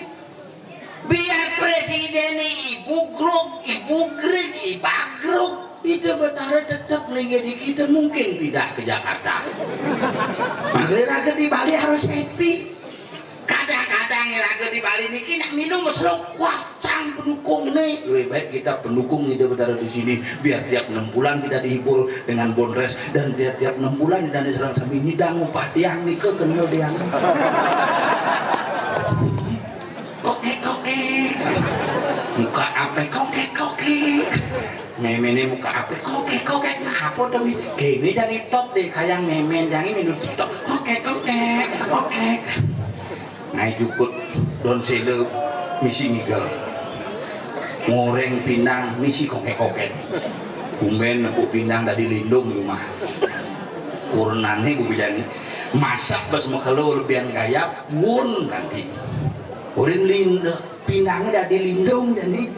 Biar presidennya ibu grup, ibu grik, iba grup, itu Betara tetap melingkar di kita, mungkin pindah ke Jakarta. Makanya raga di Bali harus happy. Kadang-kadang ya raga di Bali niki nak minum meslo kuacang pendukung nih. Lebih baik kita pendukung ide Betara di sini, biar tiap enam bulan kita dihibur dengan bondres dan biar tiap enam bulan kita diserang sami nyidang upah tiang nika kena tiang. Kokek kokek. Muka apa kokek kokek. Memene muka apa kokek kokek. Nah, apa demi? Kini jadi top deh, kayak memen yang ini dulu top. Kokek kokek kokek. Ngai jukut don sele misi ngigel. Ngoreng pindang misi kokek kokek. Tumben nepuk pindang dadi lindung rumah. Kurnane bubijani. Masak bas makelo lebihan gayap, wun kanti. Urin lindung, pinange dadi lindung jani.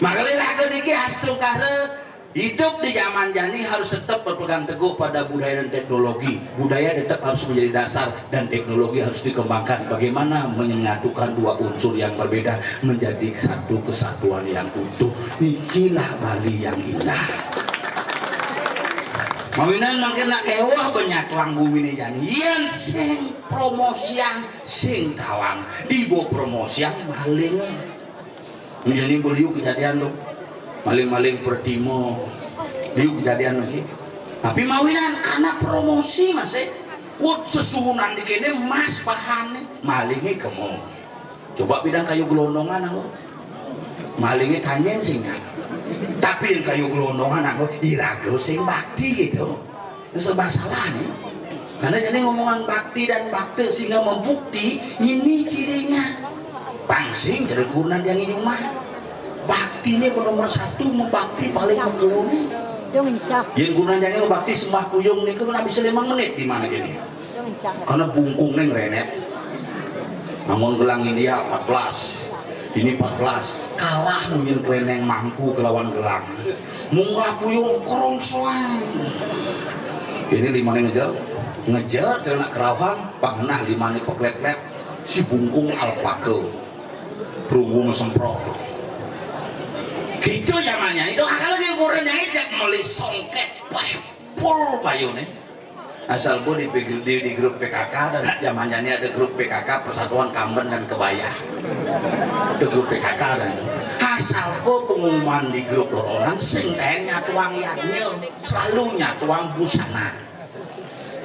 Makanya lagu niki astungkara hidup di zaman jani harus tetap berpegang teguh pada budaya dan teknologi. Budaya tetap harus menjadi dasar dan teknologi harus dikembangkan. Bagaimana menyatukan dua unsur yang berbeda menjadi satu kesatuan yang utuh. Nikilah Bali yang indah. Mawinan mangkin nak kewah benyatuang bumi ni jani. Yen sing promosiang sing tawang, dibo promosiang maling. Menjadi beliau kejadian tu. Maling-maling pertimo. Liu kejadian lagi. Tapi mawinan karena promosi masih. Wut sesuunan di kene mas bahan ni. Malingi kemo. Coba bidang kayu gelondongan aku. Malingi tanyen singa. Tapi yang kayu gelondongan aku iraga sing bakti gitu. Serba salah nih. Karena jadi ngomongan bakti dan bakti sehingga membukti ini cirinya. Pangsing jadi kunan yang ini mah. Bakti ini nomor satu, membakti paling menggeloni. Yen kunan yang ini membakti sembah kuyung nih kan habis lima menit di mana ini. Karena bungkung ning renet. Namun gelang India empat belas. Ini empat belas. Kalah mungkin keleneng mangku kelawan gelang. Munggah puyung kerongsoan. Ini lima nih ngejar. Ngejar celana kerauhan, pangenah lima nih peklet-klet. Si bungkung alpaka. Perunggu semprot. Gitu zamannya. Itu akal lagi ukuran yang ejak meli songket. Wah. pul payuné. Asal Bu di, di, di grup P K K dan zaman jani ada grup P K K, Persatuan Kamben dan Kebaya. Itu grup P K K dan asal Bu pengumuman di grup lolonan sing kaén nyatuang yadnya, selalu nyatuang busana.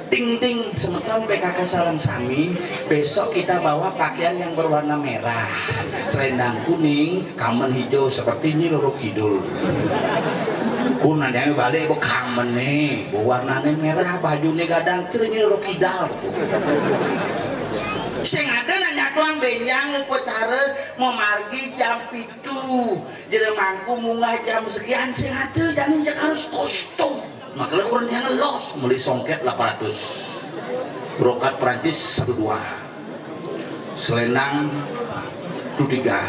Ting ting semeton P K K sareng sami, besok kita bawa pakaian yang berwarna merah, selendang kuning, kamben hijau seperti Nyi Roro Kidul. Kunanjangé balik, Bu, kamené, Bu, warnané merah, bajuné gadang, ciri Nyi Roro Kidal. Sing ada nanya tuang bénjang upacara mamargi jam pitu, jero mangku munggah jam sekian, sing ada jani cek harus kostum. Makanya kurang yang los, beli songket delapan ratus. Brokat Prancis satu dua. Selendang tu tiga,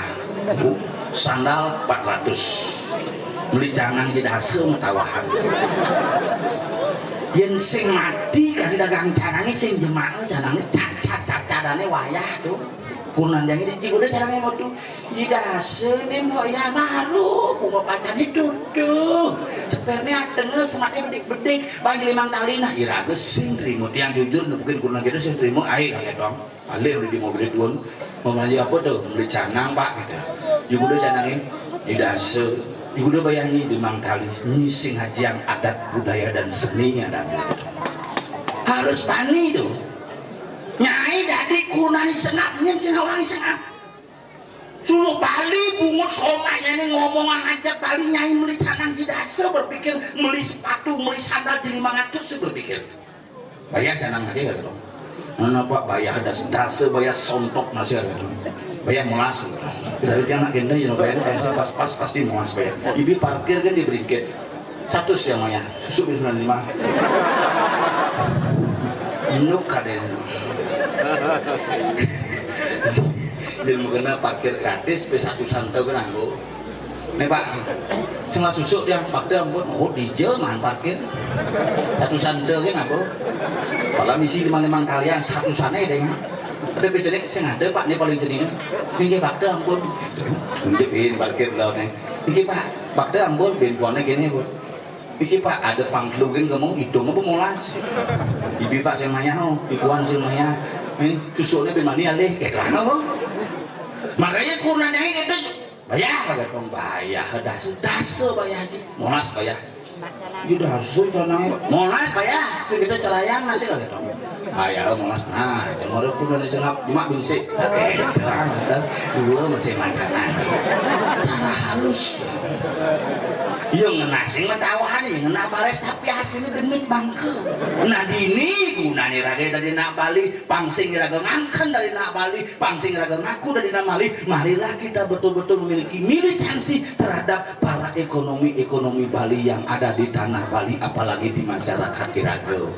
sandal empat ratus. Beli canang jadi hasil matawahan. Yen sing mati kali dagang canangé, sing jemaah canangé cacat-cacadané wayah tuh. Kunanjangé di udah canangé mau tuh. Jidase nih mau ya baru bunga pacan itu tuh. Ceperne atenge sematnya bedik-bedik, bang limang tali nah iraga sing terima tiang jujur nepukin kunang gitu sing terima ayo kakek dong. Alih udah di mobil tuan. Mau belanja apa tuh? Beli canang, Pak, gitu. Juga udah canangin di dasa. Juga udah bayangin di mangkali. Ini sing ngajian adat budaya dan seninya dan gitu. Harus tani tuh. Nyai dadi kunani sengap, nyen sing hawangi sengap. Suluh Bali bungut somanya ini ngomongan aja Bali nyai beli canang di dasa berpikir beli sepatu, beli sandal di lima ratus sih berpikir. Bayah canang aja ya, gitu. Mana Pak bayah ada dasa bayah sontok masih ada. Bayah molas gitu. Dari dia anak ini yang bayar bayah pas pas pasti molas bayah. Ibi parkir kan diberikan satu yang maya susu di sembilan lima. Induk kadén. Jadi mau kena parkir gratis, pe satu santo kan anggo. Nih Pak, sing lah susuk dia, Pak, dia ampun, oh, di jam parkir. Satu santo kan apa? Kalau misi lima limang kalian, satu sana deh. Ada pe jenik, sing ada, Pak, nih paling jenik. Ini Pak, dia ampun. Ini bin parkir lah nih. Ini Pak, Pak, dia ampun, bin puannya gini, Bu. Iki Pak, ada pangklu gén kamu hitung apa molas. Ibi Pak sing mayah, oh, ikuan sing mayah. Eh, susuknya di mana alih? Kayak apa? Makanya kurang naik itu. Bayah kagak dong bayah, dasa dasa bayah aja. Molas bayah. Iya dasa canangnya. Molas bayah, sing kita cerayang nasi kagak dong. Ayah molas nah, itu mau aku dari sengap cuma bisi. Oke, terang terus dua masih mancanan. Cara halus. Iya ngena sing matawahan, iya ngena bares tapi hatinya demit bangke. Nah dini gunanya raga dari nak Bali, pangsing raga ngangken dari nak Bali, pangsing raga ngaku dari nak Bali. Marilah kita betul-betul memiliki militansi terhadap para ekonomi-ekonomi Bali yang ada di tanah Bali, apalagi di masyarakat iraga.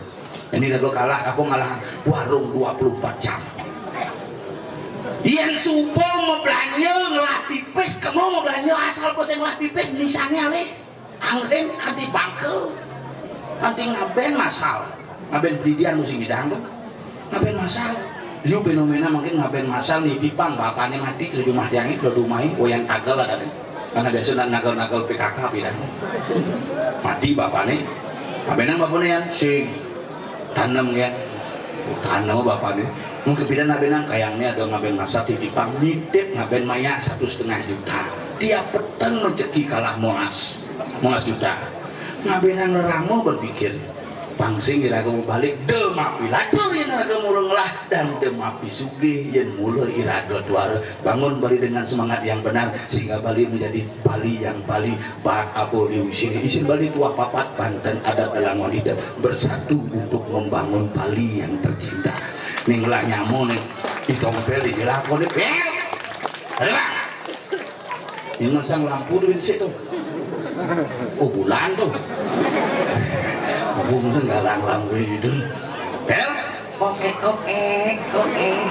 Ini lagu kalah, aku ngalah warung dua puluh empat jam. Yang subuh mau belanja ngelah pipis, kamu mau belanja asal kau ngelah pipis misalnya leh. Angin kanti bangke, kanti ngaben masal, ngaben belidian mesti ngidang tuh, ngaben masal. Liu fenomena mungkin ngaben masal nih pipang bapaknya mati ke rumah diangit ke rumah ini, wayang tagel ada deh. Karena biasa nak nagel-nagel P K K bilang. Mati bapakné. Abenang bapakné ya, sing tanem ya. Tanem bapakné. Mungkin bidan abenang kayangnya ada ngaben masa titipang nitip ngaben maya satu setengah juta. Tiap peteng rezeki kalah molas. Molas juta. Ngabenang rerama berpikir. Pangsing iraga mau balik, demapi lacur yen iraga murung ngelah dan demapi sugih yen mula iraga tuara. Bangun Bali dengan semangat yang benar sehingga Bali menjadi Bali yang Bali. Bat apa liu isin, isin Bali tuah papat, banten adat dalam wanita bersatu untuk membangun Bali yang tercinta. Ning lah nyamu nih, di tompel di jelako nih, bel. Ada bang. Ini masang lampu tuh di situ. Oh bulan tuh. Aku mungkin galang lampu itu. Bel. Kokek kokek kokek.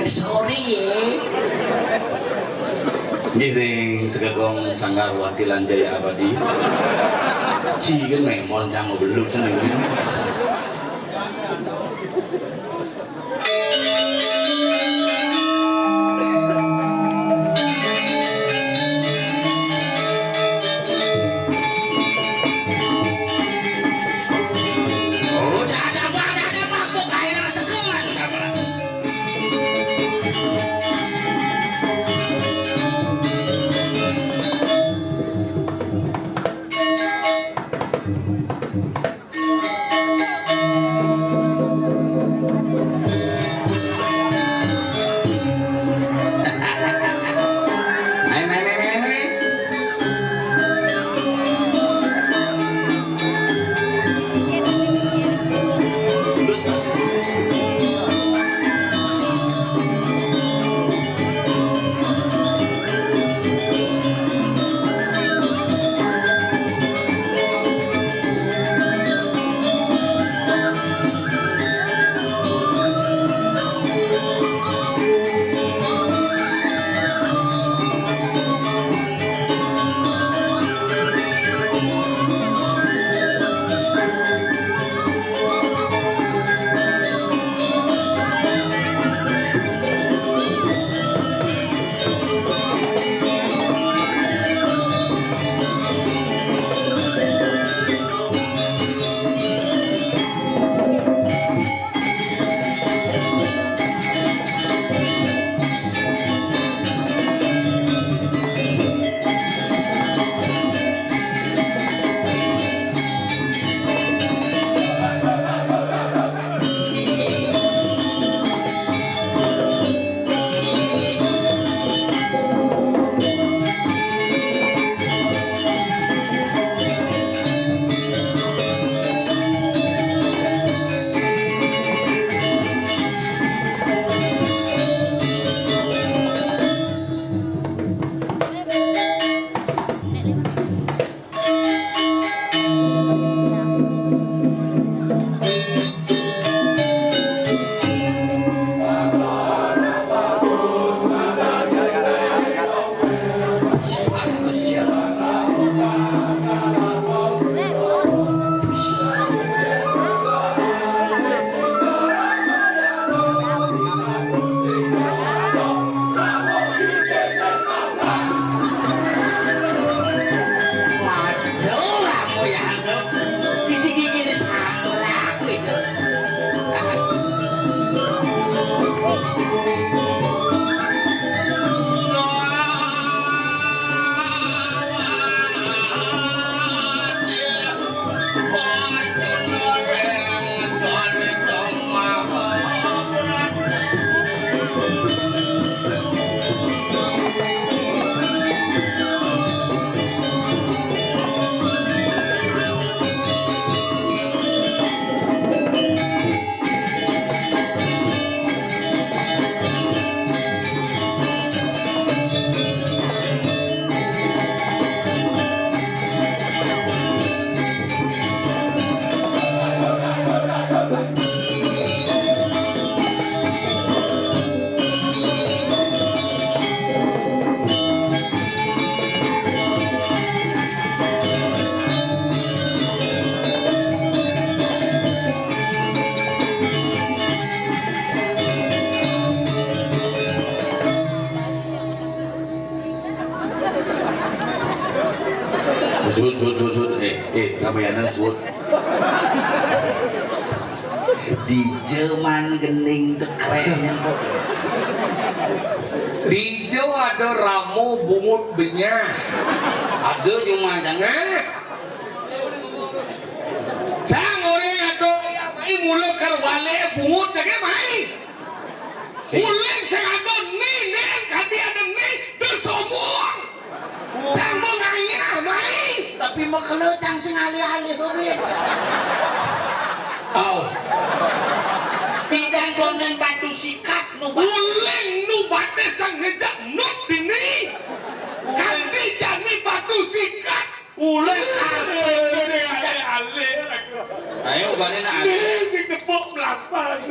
Sorry ya. Ngiring segegong sanggar watilan jaya abadi. Ci kan memon jangan belut sendiri. Kabayana suud. Dija man gending tekreknya kok. Dija ada rama bungut benyah. Ada cuma jangan. Cang orang ada mai mula kar wale bungut jaga mai. Uling sing ada ni, ni, kadi ada ni, dia sombong. Cang mau ngayah, mai. Tapi mau kena cang sing alih-alih urip. Au. Pidang konen batu sikat nu ba- Uling nu batis sang ngejak nut dini. Kadi jani batu sikat. Ulah karpet. Alih-alih. Ayo, bani nak. Nih, si tepuk melaspas.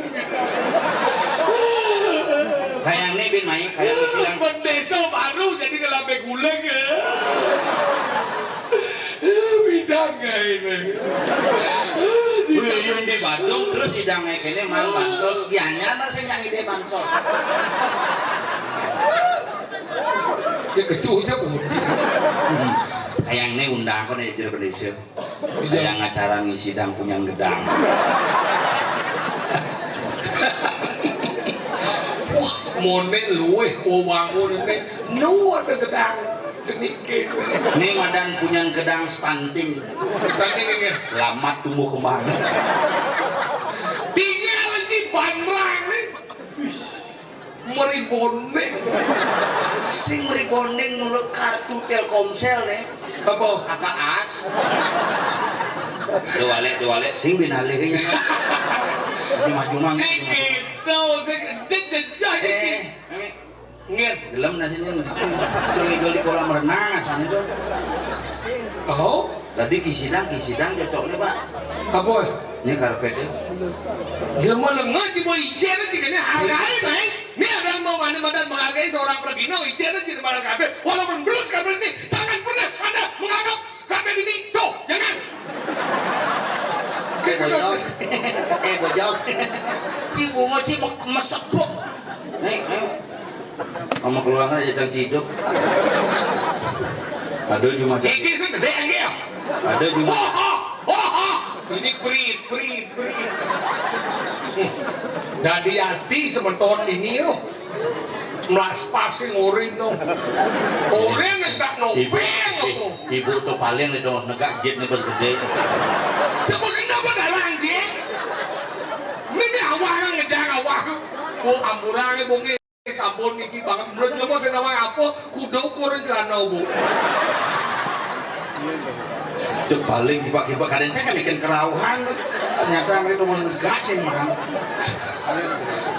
Kayang nih, Bin, mai. Kayang nih, silang. Bendesa baru jadi ngelabe guling, ya. Bidang kayak ini. Uyun di Badung, terus idang kayak ini, mal bansos. Dianya masih yang ide bansos. Ya, kecuh aja, Bu. Kayang nih undang kok nih, jadi bendesa. Iya. Yang acara ngisi dang punya gedang. Wah, mone luweh wewangun ini. Nu ada gedang cenike. Ini madan punya gedang stunting. Stunting ini. Lamat tumbuh kembang. Tinggal di Banrang nih. Meriboning. Sing meriboning nulak kartu Telkomsel nih. Apa? Aka as. Dua lek, dua lek, sing bin alih nya. Cuma-cuma. Sing gitu, sing jejejah gitu. Eh, eh. Nggih. Gelem nasi ini gitu. Sing ngidol di kolam renang asal itu. Oh? Tadi kisidang, kisidang cocok nih, Pak. Apa? Ini karpetnya. Jelema lenga cuma icen aja kena hargai, baik. Ini ada yang mau mana badan menghargai seorang pergina, icen aja di mana karpet. Walaupun belum sekarang ini, jangan pernah Anda menganggap karpet ini, tuh, jangan. Eh, bojok. Eh, bojok. Ci bungo, ci mesepuk. Eh, eh. Sama keluarga aja cang ciduk. Aduh, cuma cang. Iki sing gedhe nggih ya. Aduh, cuma. Wah, wah, wah. Ini prit, prit, prit. Dadi ati semeton ini yo. Melas pasing orin no. Orin entak no. Ibu, peng eh, aku. Ibu tuh paling nih dong negak jit nih pas gede. Coba kenapa dalang jit? Ini awah nang ngejar awah. Oh, ampura nih bungi. Sampun niki banget. Menurut jelema sing nawang apa? Kuda ukuran celana, Bu. Cek paling tiba-tiba kadang saya kan bikin kerauhan. Ternyata itu mau gas yang mahal.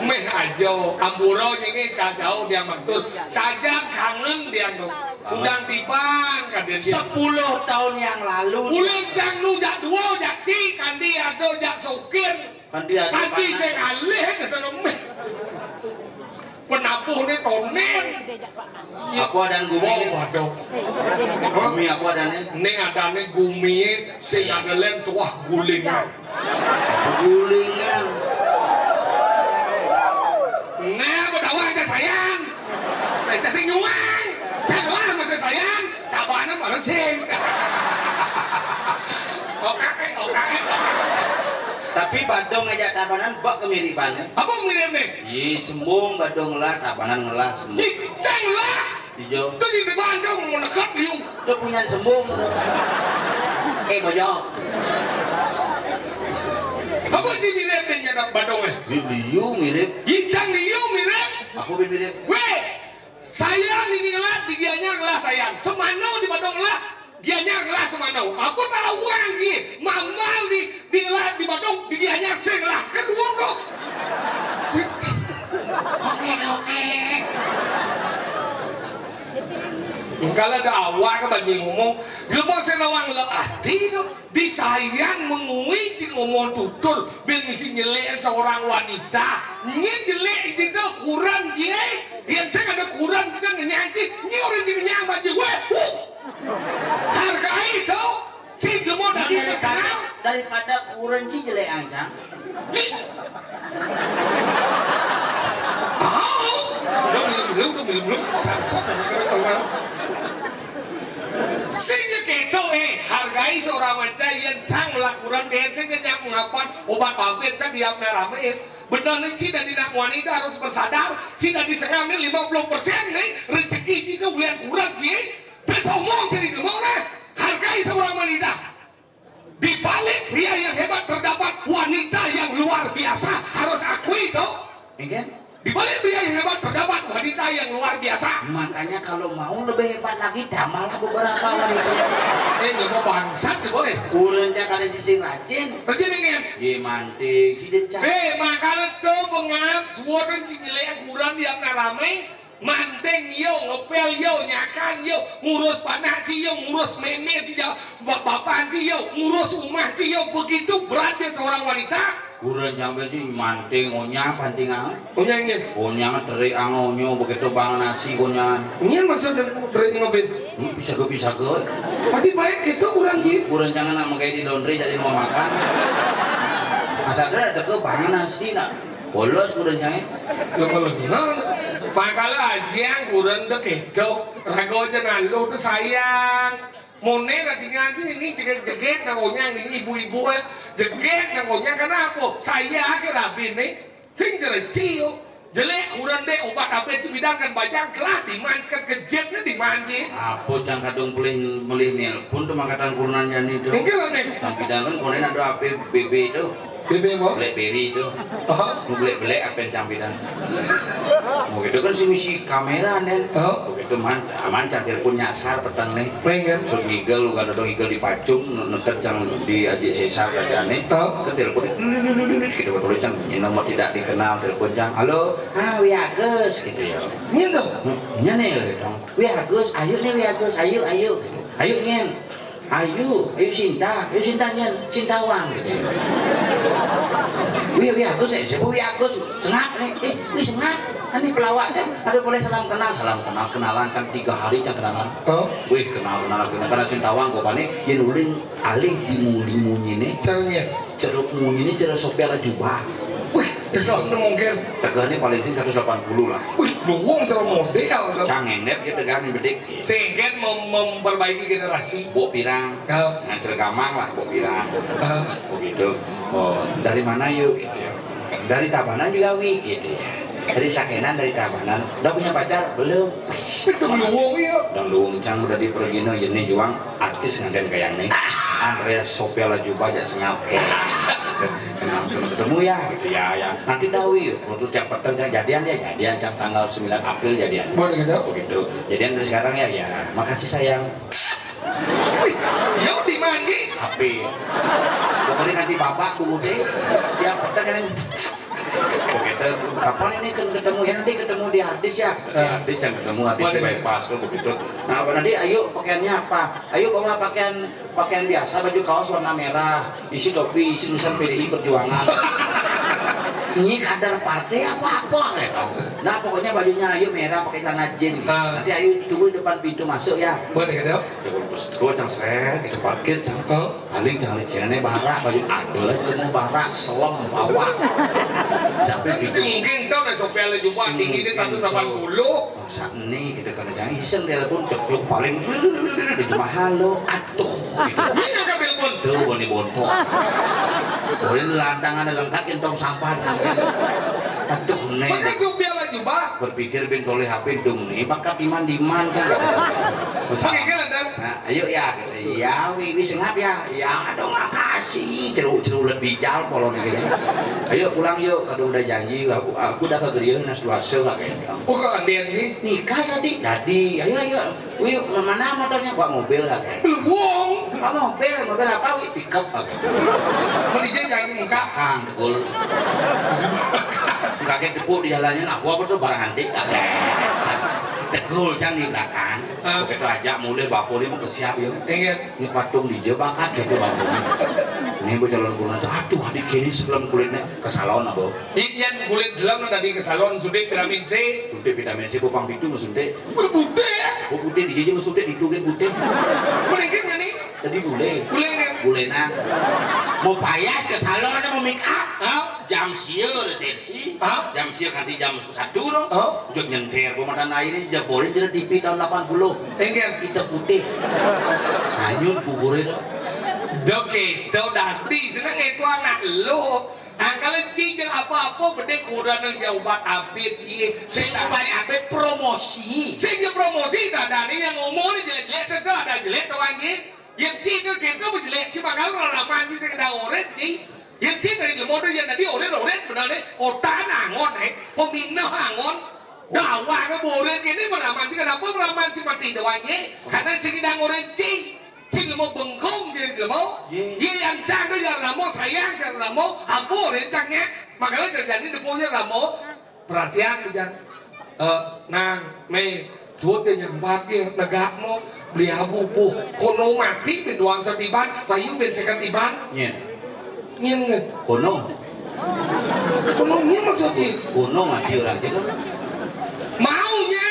Meh aja, ampura nyingi jauh dia matur. Saja kangen dia no. Udang tiban kadang dia. Sepuluh tahun yang lalu. Ulang jang nu jak dua, jak ci, kandi ada jak sokir. Kanti ati. Kanti sing alih ke seremeh. Penabuh ni tonen. Apa adan gumi ni? Oh, waduh. Gumi apa adan ni? Ning adane gumie sing ada lem tuah gulingan. Gulingan. Nah, betawa ada sayang. Nah, sing nyuang. Jangan masih sayang. Tabanan malah sing. Oke, oke. Tapi Badung aja Tabanan bak kemiripan. Apa mirip nih? Yi sembung Badung lah, Tabanan ngelah sembung. Ih, cang lah. Ijo. Tuh di Badung mau nekap liu. Tuh punya sembung. Eh, bojok. Apa sih mirip nih nyadap Badung eh? Liu mirip. Yi cang liu mirip. Aku mirip. Weh, Sayan ini ngelah, di Gianyar ngelah sayan. Semano di Badung ngelah, Gianyar ngelah semano. Aku tahu orang di Mamal di, di ngelah di Badung, di Gianyar sing ngelah. Kan dua kok. Oke, oke. Kalau ada awak ke bagi ngomong, jelema sing nawang le ati tu. Di sayan mengui cing ngomong tutur, bin misi nyelek seorang wanita. Nyi jelek cing tu kurang cing. Yang saya ada kurang cing ngenyang cing. Nyi orang cing ngenyang baju. Weh, uh. Hargai tu. Cing gemuk dari Daripada, terkenal. Daripada kurang cing jelek aja. Ni. Tahu. Belum, belum, belum, belum, belum. Sing nyeketo, eh, harga Kai seorang wanita yang cang lakuran dense nyak ngapan obat babit cang diam rame. Benar nih, ci dari nak wanita harus bersadar, ci dari setengah mil lima puluh persen nih rezeki ci ke bulan kurang ci. Besok mau jadi mau nah. Hargai seorang wanita. Di balik pria yang hebat terdapat wanita yang luar biasa, harus akui toh. Iya kan? Di balik pria yang hebat terdapat wanita yang luar biasa. Makanya kalau mau lebih hebat lagi, tambahlah beberapa wanita. Eh, nyoba bangsat nih, boy. Kurang cak ada sisi rajin. Rajin ini kan? Ye manting, si decak. Eh, makanya tuh bengat, suara si nyelek kurang diam rame. Manting yo, ngepel yo, nyakan yo, ngurus panak ci yo, ngurus meme ci yo, bapak ci yo, ngurus rumah ci yo. Begitu beratnya seorang wanita. Kurang sampai sih manting onya pantingan. Onya nggih. Onya terik ang onyo begitu bang nasi onya. Ini maksudnya terik ngobit. Hmm, bisa ke bisa ke. Tapi baik gitu kurang sih. Kurang jangan nak mengkaji di laundry jadi mau makan. Masa ada ada ke bang nasi nak. Bolos kurang jangan. Lho, lho, lho. Makanya aja yang kurang dek itu. Rago aja nalu tuh sayang. Mone lah tinggal aja ini jegek-jegek nang onyang ini ibu-ibu eh. Jegek nang onyang kenapa? Saya ke rabi nih. Sing jereci yo. Jelek kurang dek obat apa sih bidang kan banyak lah dimanjikan kejepnya dimanji. Apa cang kadung pelih melih nelpon tuh mangkatan kurunan jani tuh. Mungkin lah nih. Cang bidang kan konen ada apa B B tuh. B B apa? Blackberry itu. Aha. Mau belek-belek apa yang campidan? Mau gitu kan si misi kamera nih. Oh. Begitu man, aman cang telepon nyasar petang nih. Pengen. So ngigel lu kan ada ngigel di pacung neket cang di aji sesar aja nih. Oh. Ke telepon kita betul cang ini nomor tidak dikenal telepon cang. Halo, ah Wi Agus gitu ya. Iya dong. Hmm, iya nih dong. Wi Agus, ayo nih Wi Agus, ayo ayo. Ayo nyen. Ayu, Ayu Sinta, Ayu Sinta nyen, Sintawang gitu. Wih, wih Agus nih, siapa wih Agus? Sengap nih, eh, wih sengap. Ini pelawak deh, ada boleh salam kenal, salam kenal, kenalan kan tiga hari kan kenalan. Oh. Wih kenal kenal kenal karena Sintawang gue panik, dia nuling alih di muli munyi nih. Caranya? Ceruk munyi nih ceruk sopir jubah. Wih, besok mungkin. Tegahnya paling sih seratus delapan puluh lah. Wih, luwung ceruk model. Cang ngendep dia tegahnya bedik. Sehingga mem memperbaiki generasi. Bok pirang. Oh. Ngancer gamang lah, bok pirang. Oh. Begitu. Oh, dari mana yuk? Gitu. Dari Tabanan juga wi gitu ya. Dari Sakenan dari Tabanan. Udah punya pacar? Belum. Itu luwung ya. Dan luwung cang udah dipergino ini juang artis nganten kayak nih. Andrea Sopia laju baca sengap. Kenal ketemu ya gitu ya ya. Nanti tahu yuk. Untuk tiap petang kan jadian ya jadian cang tanggal sembilan April jadian. Boleh gitu. Begitu. Jadian dari sekarang ya ya. Makasih sayang. Wih, yo di mana? H P. Pokoknya nanti bapak bu deh. Tiap petang kan. Oke, kapan ini kan ketemu ya nanti ketemu di artis ya. Di artis yang ketemu artis di bypass tuh begitu. Nah, apa nanti ayo pakaiannya apa? Ayo bawa pakaian pakaian biasa baju kaos warna merah, isi topi, isi tulisan P D I Perjuangan. Ini kadar partai apa apa gitu. Nah pokoknya bajunya ayo merah pakai celana jeans. Nanti ayo tunggu di depan pintu masuk ya. Buat gitu. Coba bos, gua cang seret gitu parkir cang. Paling jangan cenene barak baju ada lah ketemu barak selem bawa. Sampai bisa. Mungkin tau besok piala Jumat tinggi ini seratus delapan puluh. Masa ini kita kena jangan iseng telepon cek paling itu mahal lo atuh gitu. Ini nggak telepon. Tuh ini bonto. Boleh lantangan lengkap kentong sampah sampai. Atuh nih. Pakai sopia lagi bah. Berpikir bin toleh H P dong nih bakat iman diman kan. Pakai lantas. Nah, ayo ya. Iya, wi, wi sengap ya. Ya, aduh makasih. Ceru-ceru lebih jal polon gitu. Ayo pulang yuk, aduh udah janji, aku, aku udah kegerian nas dua sel lah kayaknya. Oh, kok andian sih? Nikah tadi. Jadi, ayo ayo. Wi, mana motornya? Bawa mobil lah kayaknya. Wong. Bawa mobil, mobil apa wi? Pickup lah kayaknya. Mau dijajah janji muka. Kang, tegul. Kakek tepuk di jalannya, aku apa tuh barang antik. Tegul cang di belakang. Begitu aja mulai bapak ini mau ke siap ya. Iya. Ini patung di jebakan gitu patung. Ini bu calon kurang aduh adik kini sebelum kulitnya ke salon apa? Ini kulit selam tadi ke salon suntik vitamin C. Suntik vitamin C bu pang pitu suntik. Bule putih ya. Bu putih di jiji suntik di tugin putih. Mendingin nggak nih? Tadi bule. Bule kan? Bule nang. Mau payas ke salon ada mau make up. Jam siur resepsi. Jam siur nanti jam satu no. Jok nyenter pematan air ini jaborin jadi T V tahun delapan puluh. Engkel. Kita putih. Hanyut bubur itu. Dok, kéto dadi seneng itu anak lu. Angkal cing jeung apa-apa bedé kurang jeung obat abit sih. Sing obat abit promosi. Sing jeung promosi dadane yang ngomong jelek-jelek téh ada jelek tuh anjing. Yang cing jeung kéto jelek cing bakal raraman cing sing da urip cing. Yang cing dari lemot yang tadi urip-urip bener deh. Otak angon eh. Pemindah angon. Dawa ke urip ini meraman cing kenapa meraman cing mati doang cing. Karena cing da urip cing. Cing mau bengkong, cing mau. Iya. Iya, yang cang tuh yang ramo sayang, yang ramo ampun, yang cangnya. Makanya terjadi deponya ramo. Perhatian, Jang. Eh, nang, me, tuh dia nyambat dia, negak mau beli abu buh. Kono mati, ben doang setiban, payu ben seketiban. Iya. Nyén nggak? Kono. Kono nyén maksudnya? Kono mati orang cina. Maunya.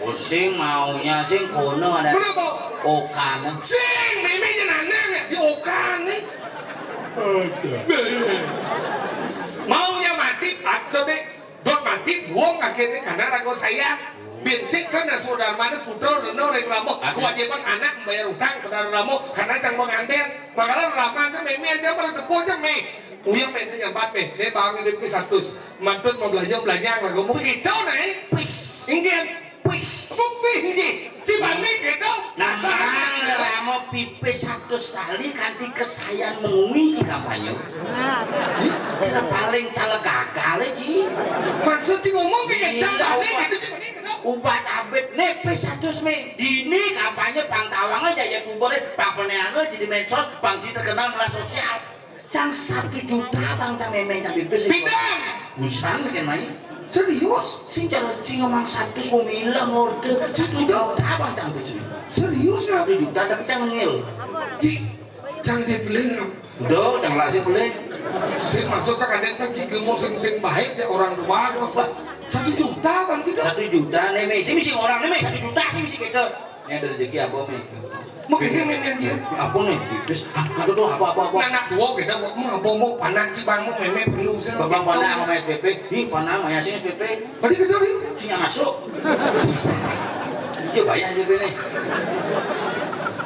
Oh, sing maunya, sing kono ada. Kenapa? Okana. Sing, mémé nyén nanya ya, di okana. Maunya mati, maksudnya. Dot mati, buang akhirnya karena rago saya. Binsik kan saudara mana putra reno rek ramo. Kewajiban anak membayar utang pada ramo karena cang pengantin. Makanya rama aja mémé aja pada tepuk aja mé. Uyang mé nyambat mé. Dia bangun di satu. Mantun mau belanja belanja rago mau kita naik. Inggih. Wih, bukti nggih. Cibane gitu. Nah, sekarang ramo pipis satu kali kanti kesayan mengui di kampanye. Cina paling caleg gagal ya, Ci. Maksud sih ngomong kayak cang balik gitu, Ci. Ubat abit nih pis satu mi. Dini kampanye pang tawang aja ya kubur pang peneange jadi medsos pang si terkenal melah sosial. Cang satu juta bang cang mémé cang pipis. Bidang. Usang kan main. Serius? Sing cara cing ngomong satu sembilan ngorde satu juta bang cang pipis. Serius ya? Satu juta tapi cang ngil. Di cang dibeli nggak? Udah, cang lasi beli. Sing maksud cang ada cang cing mau sing sing baik ya orang tua. Satu juta bang tidak? Satu juta nih mi. Sing misi orang nih mi satu juta sih misi kita. Ini ada rezeki apa mi? Mungkin dia mémé dia. Apa nih? Terus ah, aduh tuh apa apa apa. Anak tua kita mau mau apa mau panak sih bang mau mémé perlu sih. Bang panak sama S P P. Ih panak sama Yasin S P P. Tadi kita nih. Sini masuk. Dia bayar dia nih.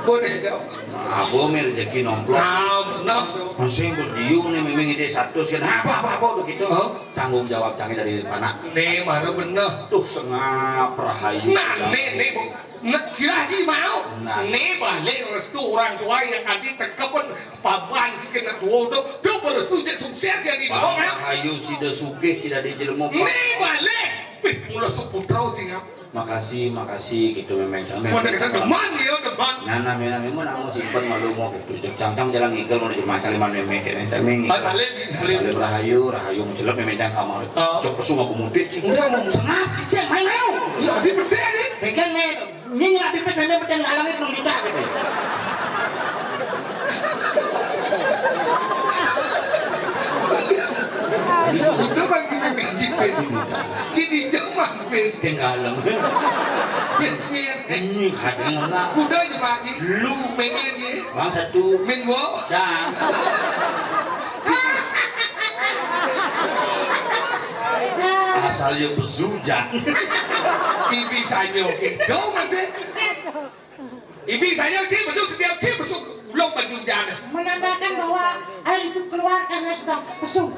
Boleh dong. Nah, apa mi rezeki nomplok. Nah, nah. Masih bos diu nih mémé ide satu sekian. Apa apa apa begitu. Tanggung jawab cangé dari panak. Nih baru bener. Tuh sengap rahayu. Nah, nih nih. Nah, sirah ji mau. Nah. Né balik restu orang tua yang adi tekepun paban si kena tua udah tuh restu cek sukses yang di bawah kan. Ayu sida sugih tidak dijelema. Né balik. Wih, mula suputra sih ngap. Makasih, makasih gitu mémé. Mana kena deman ya deman. Nah, nah, mémé mémé namun simpen malu mau gitu. Cek cangcang jalan ngigel mau dijemah caliman mémé kene ceming. Ah, salim, salim. Salim rahayu, rahayu mencelep mémé cang kamar. Cok pesu aku mudik sih. Udah mau sengap cicing main ayo. Ya, di beda nih. Bikin nih. Nying lah pipis nanya peteng alam itu juta gitu. Itu bagi pipis pipis. Cini jemah pipis. Tinggalem. Pipis nyir. Ini kadang lah. Kuda aja bagi. Lu pengen ya. Bang satu. Min wo. Dah. Asal ya besujan. Bibi sanyo gitu masih. Ibi saya cik besuk setiap cik besuk ulung baju hujan. Menandakan bahwa air itu keluar karena sudah besuk.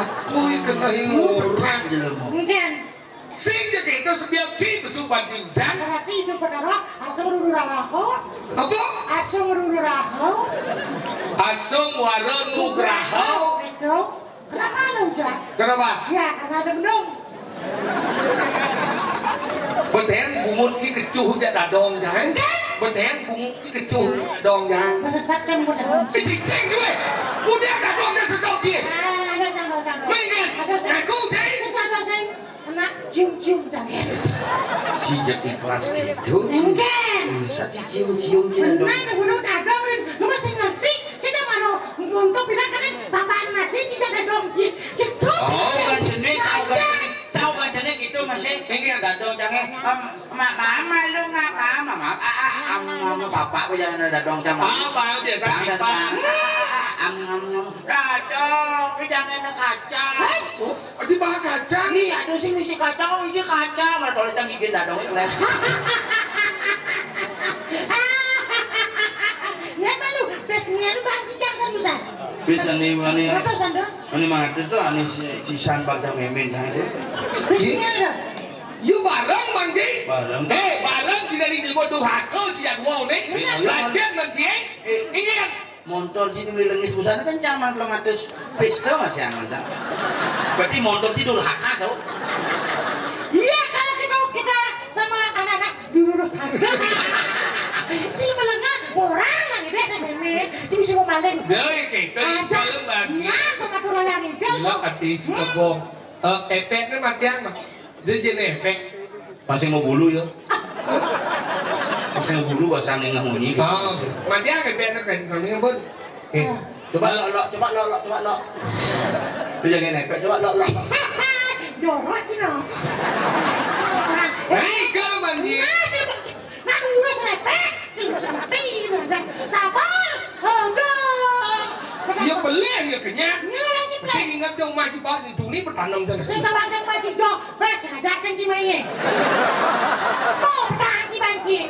Aku yang kena himu perang jelema. Mungkin. Sing je kita setiap cik besuk baju hujan. Berarti itu perkara asung ruru raho. Apa? Asung ruru raho. Asung waro nugraho. Itu. Kenapa ada hujan? Kenapa? Ya, karena ada mendung. Beten bungut si kecuh jak dadong jang. Beten bungut si kecuh dadong jang. Mesesatkan buat dadong. Eh, cicing gue. Udah dadong dia sesok dia. Ah, ada sandal sandal. Minggat. Ada sandal. Aku cing. Sesandal sing. Kena cium-cium jang. Si jak ikhlas gitu. Enggak. Bisa cium-cium gitu dong. Benar, gunung dadong rin. Lu masih ngerti? Cina mano untuk pindah kene bapak nasi cina dadong cik. Cedok. Oh, kan jenis tahu kan jenis, tahu kan jenis gitu masih. Ini yang dadong jangan. Em, mak mama lu nggak mama, mama. Ah, ah, am, am, bapak ku jangan dadong sama. Apa biasa kita? Am, am, am. Dadong, ku jangan kacang. Di bawah kacang. Iya, aduh sih misi kacang, oh iya kacang. Malah kalau cang gigi dadong itu. Nggak malu. Ini anu Bang Kijang san, Bang san. Wis, ane, ane. Berapa san, Dok? Ane mangatus to, ane si, sisan Bang Jang Memen, Jang, itu. Wis, ini anu, Dok. Yu bareng, Bang Ji. Bareng. Eh, bareng, tidak di jebot durhaka, si Jadwal, nih. Iya, iya. Lanjut, Bang Ji, eh. Eh. Ini yang montor sini beli lengis busana kan zaman belum atus pesta masih aman, Cak. Berarti montor sih durhaka, tau. Iya, kalau kita, kita sama anak-anak durhaka. Sini melengah, orang lagi biasa ini, sini semua maling. Dah, ya, kita aja. Jalan lagi. Nah, sama turun lagi. Gila, hati si kebong. Eh, efeknya mati apa? Dia jadi efek. Masih mau bulu ya? Masih mau bulu bahasa yang ngunyi. Oh, mati apa efeknya kan? Sambil ngebut. Eh. Coba lo, lo, coba lo, lo, coba lo. Itu jangan efek, coba lo, lo. Jorok sih, no. Hei, kalau banjir. Nah, ngurus repek, ngurus mati, sabar, enggak. Ya, beli ya, kenyang. Ini lagi, Pak. Saya ingat yang maju, Pak, di dunia bertanam dan saya tawarkan maju, Jo. Wes, aja kan si Mei. Tuh, petang si Bangki.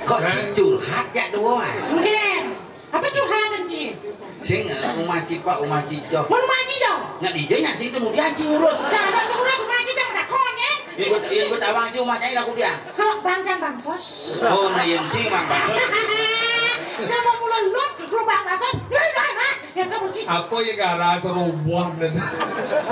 Kok curhat ya, doang? Mungkin. Apa curhatan, Ci? Sing, eh, Uma Cipak, Uma Cijo. Mun Uma Cijo? Nggak dijanya sing kemudian sing ngurus. Jangan langsung ngurus Uma Cijo, pada kon, ya? Ikut, ikut abang Ci Uma saya laku dia. Kalau bangsa bansos. Oh, nah, yang Ci mang bansos. Kamu mulai lut, lubang bansos. Ya, ya, ya. Ya, kamu, Ci. Apa ya gara serubuhan dan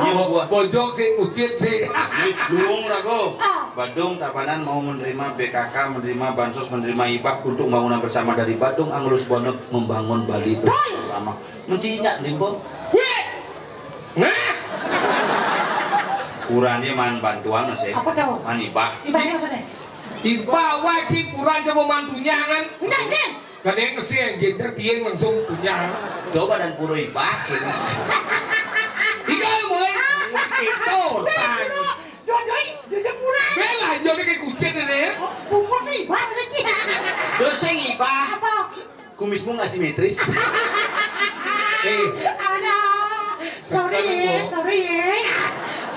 Iya, buah. Bojong sih, ucit sih. Duit luung rago. Ah. Badung Tabanan mau menerima B K K, menerima bansos, menerima hibah untuk bangunan bersama dari Badung Anglus Bonep membangun Bali bersama. Mencinya, Limpo. Weh. Nah. Kurangnya man bantuan, Mas, ya. Apa tuh? Man hibah. Hibahnya maksudnya? Hibah wajib kurang coba man tunjangan. Enggak, enggak. Kadang kesian, jejer tiang langsung punya. Coba dan pura hibah, gitu. Hibah, boy. Itu, tang. Dojoi, dojoi pura. Bela, jadi kayak kucing ini, ya. Oh, pungut nih, hibah, bener, Ci. Dosa hibah. Apa? Kumismu nggak simetris. Eh. Ada. Sorry, ya, sorry, ya.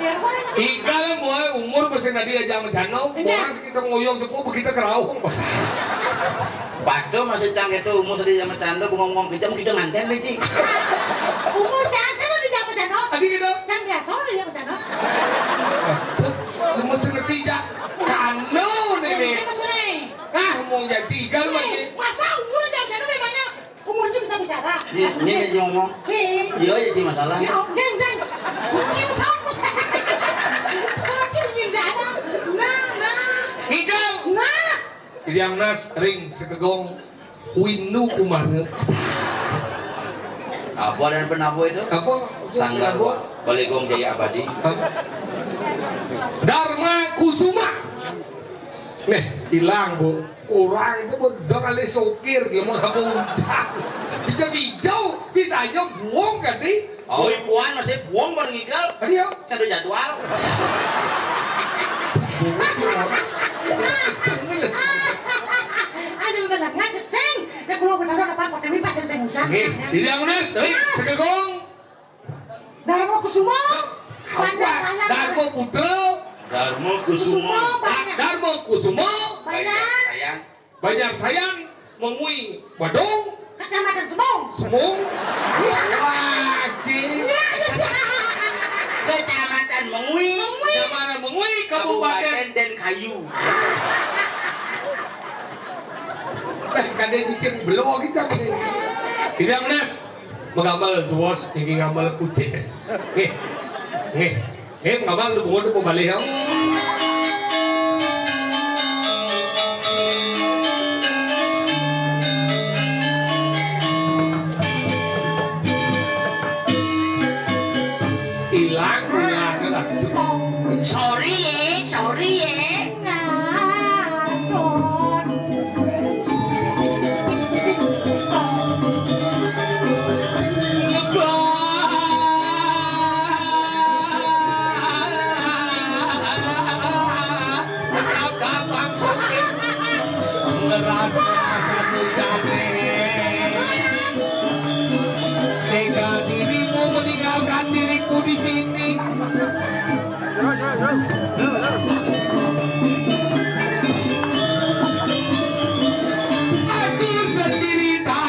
Ya, boleh. Igal, boy, umur masih tadi aja sama Jano. Iya. Orang sekitar ngoyong sepuh, kita kerawung. Padha masih cang itu umur sedih sama Cando, bengong-bengong kita, kita nganten, Leci. Umur cang sih lo di zaman Cando. Tadi gitu. Cang biasa lo di zaman Cando. Umur seperti tidak. Kano nih, nih. Ini maksudnya. Ah, mau jadi igal lagi. Masa umur zaman Cando memangnya umur itu bisa bicara? Ini, ini dia ngomong. Sih. Iya aja sih masalah. Ya, oke, oke. Kucing sangkut. Sama cing ada. Nah, nah. Igal. Nah. Tiang nas ring sekegong Windu Kumara. Apa dan penapa itu? Apa? Sanggar Penapa? Wa-, Balegong Jaya Abadi. Apa? Dharma Kusuma. Nih, hilang, Bu. Orang itu, Bu, dong alih sopir, dia mau apa hujan. Kita hijau, bisa aja buang kan, di? Oh, ipuan masih buang bareng igal. Ayo. Saya ada jadwal. Aduh, bener aja, Seng. Ya, kalau bener apa, kok demi pas Seng hujan. Oke, jadi yang udah, hei, sekegong. Darmo Kusumo. Banyak sayang. Darmo Putra. Darmo Kusumo. Kusumo, banyak. Darmo Kusumo. Banyak. Banyak sayang. Banjar Sayang, Mengwi, Badung. Kecamatan Semong. Semong. Wajib. Iya, iya, iya. Kecamatan Mengwi. Mengwi. Kecamatan Mengwi, Kabupaten. Kabupaten Denkayu. Eh, kada cicing belok kita. Tidak, Nas. Mengambal tuos, ini ngambal kucing. Nih. Nih. Eh, Abang, lu bungut, lu mau balik, ya? Hilang, hilang, hilang. Sorry, ya, sorry, ya. Tega dirimu meninggalkan diriku di sini. Aku sendiri tak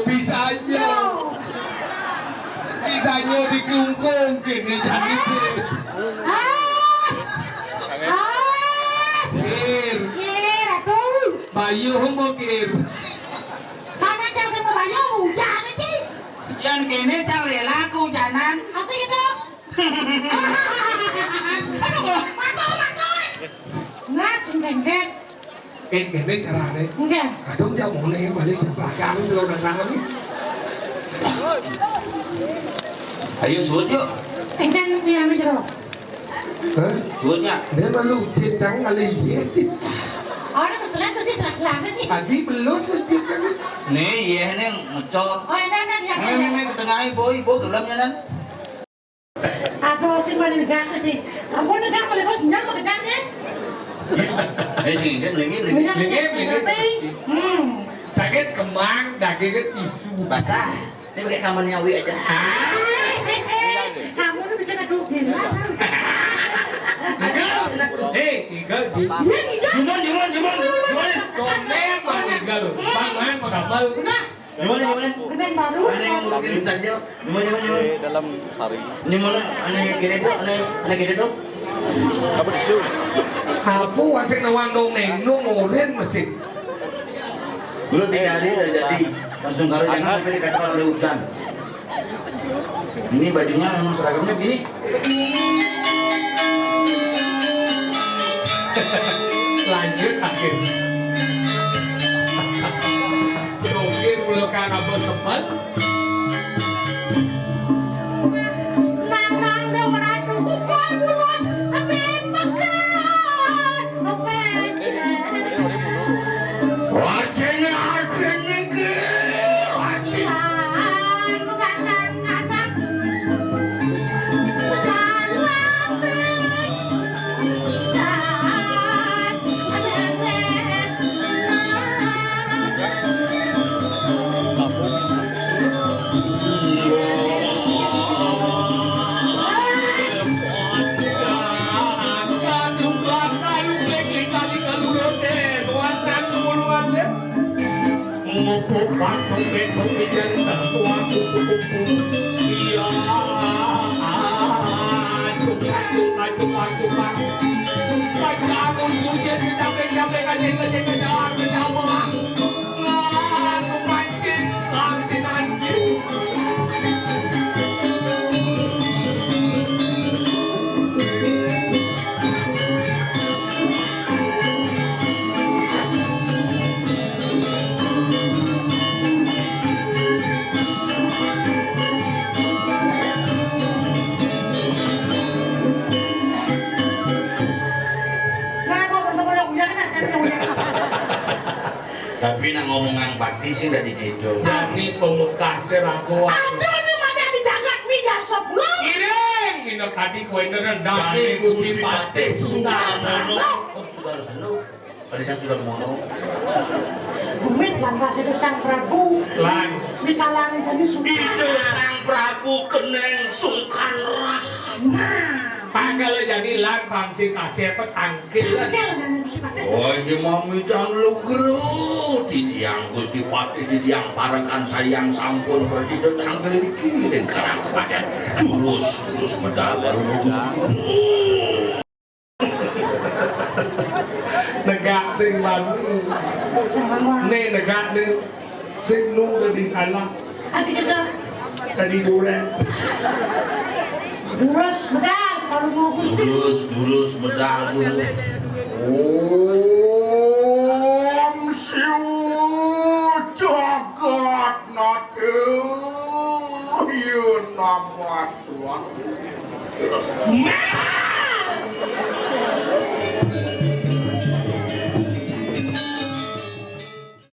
Bisanya. Bisanya dikungkung kéné jani. As. As. Kir. Kir, aduh. Bayuh mah, Kir. Mana cang sing mau bayuh, hujan aja. Yan kéné cang réla keujanan. Arti gitu. Aduh, matur, matur. Nah, sing dengdek. Ké kéné carané. Nggih. Kadung dia mulai balik ke belakang, kalau udah tangan nih. Ayo, suwun, yuk. Éngkén tiyang jero. Hah? Suwun, ya. Dia malu cicang kali iya. Ora keselan terus serah-serah sih. Tadi belum cicang. Nih, iya, nih, ngecor. Oh, ini, ini, ya, Nih, nih, ini. Nih, ke tengah, Ibu, Ibu, gelem, ya, Nan. Aduh, sing mani negak tadi. Ampun, negak, kalau kau senyum, mau kejam, ya? Eh, sing, sing, lagi, lagi. Negak, Lagi, negak, lagi. Tapi, hmm. Sakit kemang, dagingnya tisu. Basah. Ini pakai kamarnya Wi aja. Ah. Kamu tuh bikin aku gila. Enggak. Eh, enggak, Ji. Iya, enggak. Cuman, cuman, cuman. Cuman, somé, Bang, enggak, loh. Bang, main, Bang, Bang. Nah, Gimana, gimana? Gedang baru. Mana yang ngurusin saja? Gimana, gimana, gimana? Di dalam sari. Gimana? Aneh gini dong, aneh, aneh gini dong. Apa tisu? Aku masih nawang dongeng, nu ngurin masih. Dulu tiga hari udah jadi. Langsung karo jangan sampai dikasih oleh hujan. Ini bajunya memang seragamnya gini. Lanjut akhir. Sopir mula kan apa sebel? Nang nang dong ratu kukul bulus, tapi pekat. Ngupuk bak sumbit-sumbit jan kuat kupu-kupu. Iya. Cupak, cupak, cupak, cupak. Baca munjuk jan capek-capek, kaceng-kaceng, kejar, kejar, kejar. Lah, kupancing, lah, dipancing. Tapi nak ngomongan bakti sih udah dikitu. Tapi pemekasnya ragu. Ada nama di jagat Midas sebelum. Kiring, ini tadi kue dengan Dami Gusti Patih Sudarsono. Oh, Sudarsono. Tadinya sudah mono. Bumit lantas itu Sang Prabu. Lan. Di kalangan jadi suka. Itu Sang Prabu keneng sungkan rah. Nah. Pangkal jadi lan pangsi kasih apa tangkil lan. Tangkil, nah, itu sifatnya. Oh, ini mamitan lu gero. Di tiang Gusti Patih, di tiang parekan sayang sampun bersih dan tangkil iki ning karang sepadan. Lurus, lurus medal baru lurus. Negak sing wani. Né negak né sing nu dadi salah. Ati kita. Dadi durén. Durus medal kalau mau Gusti. Durus, durus medal durus. Om Siu Jagat Nate. Yun nama Tuhan.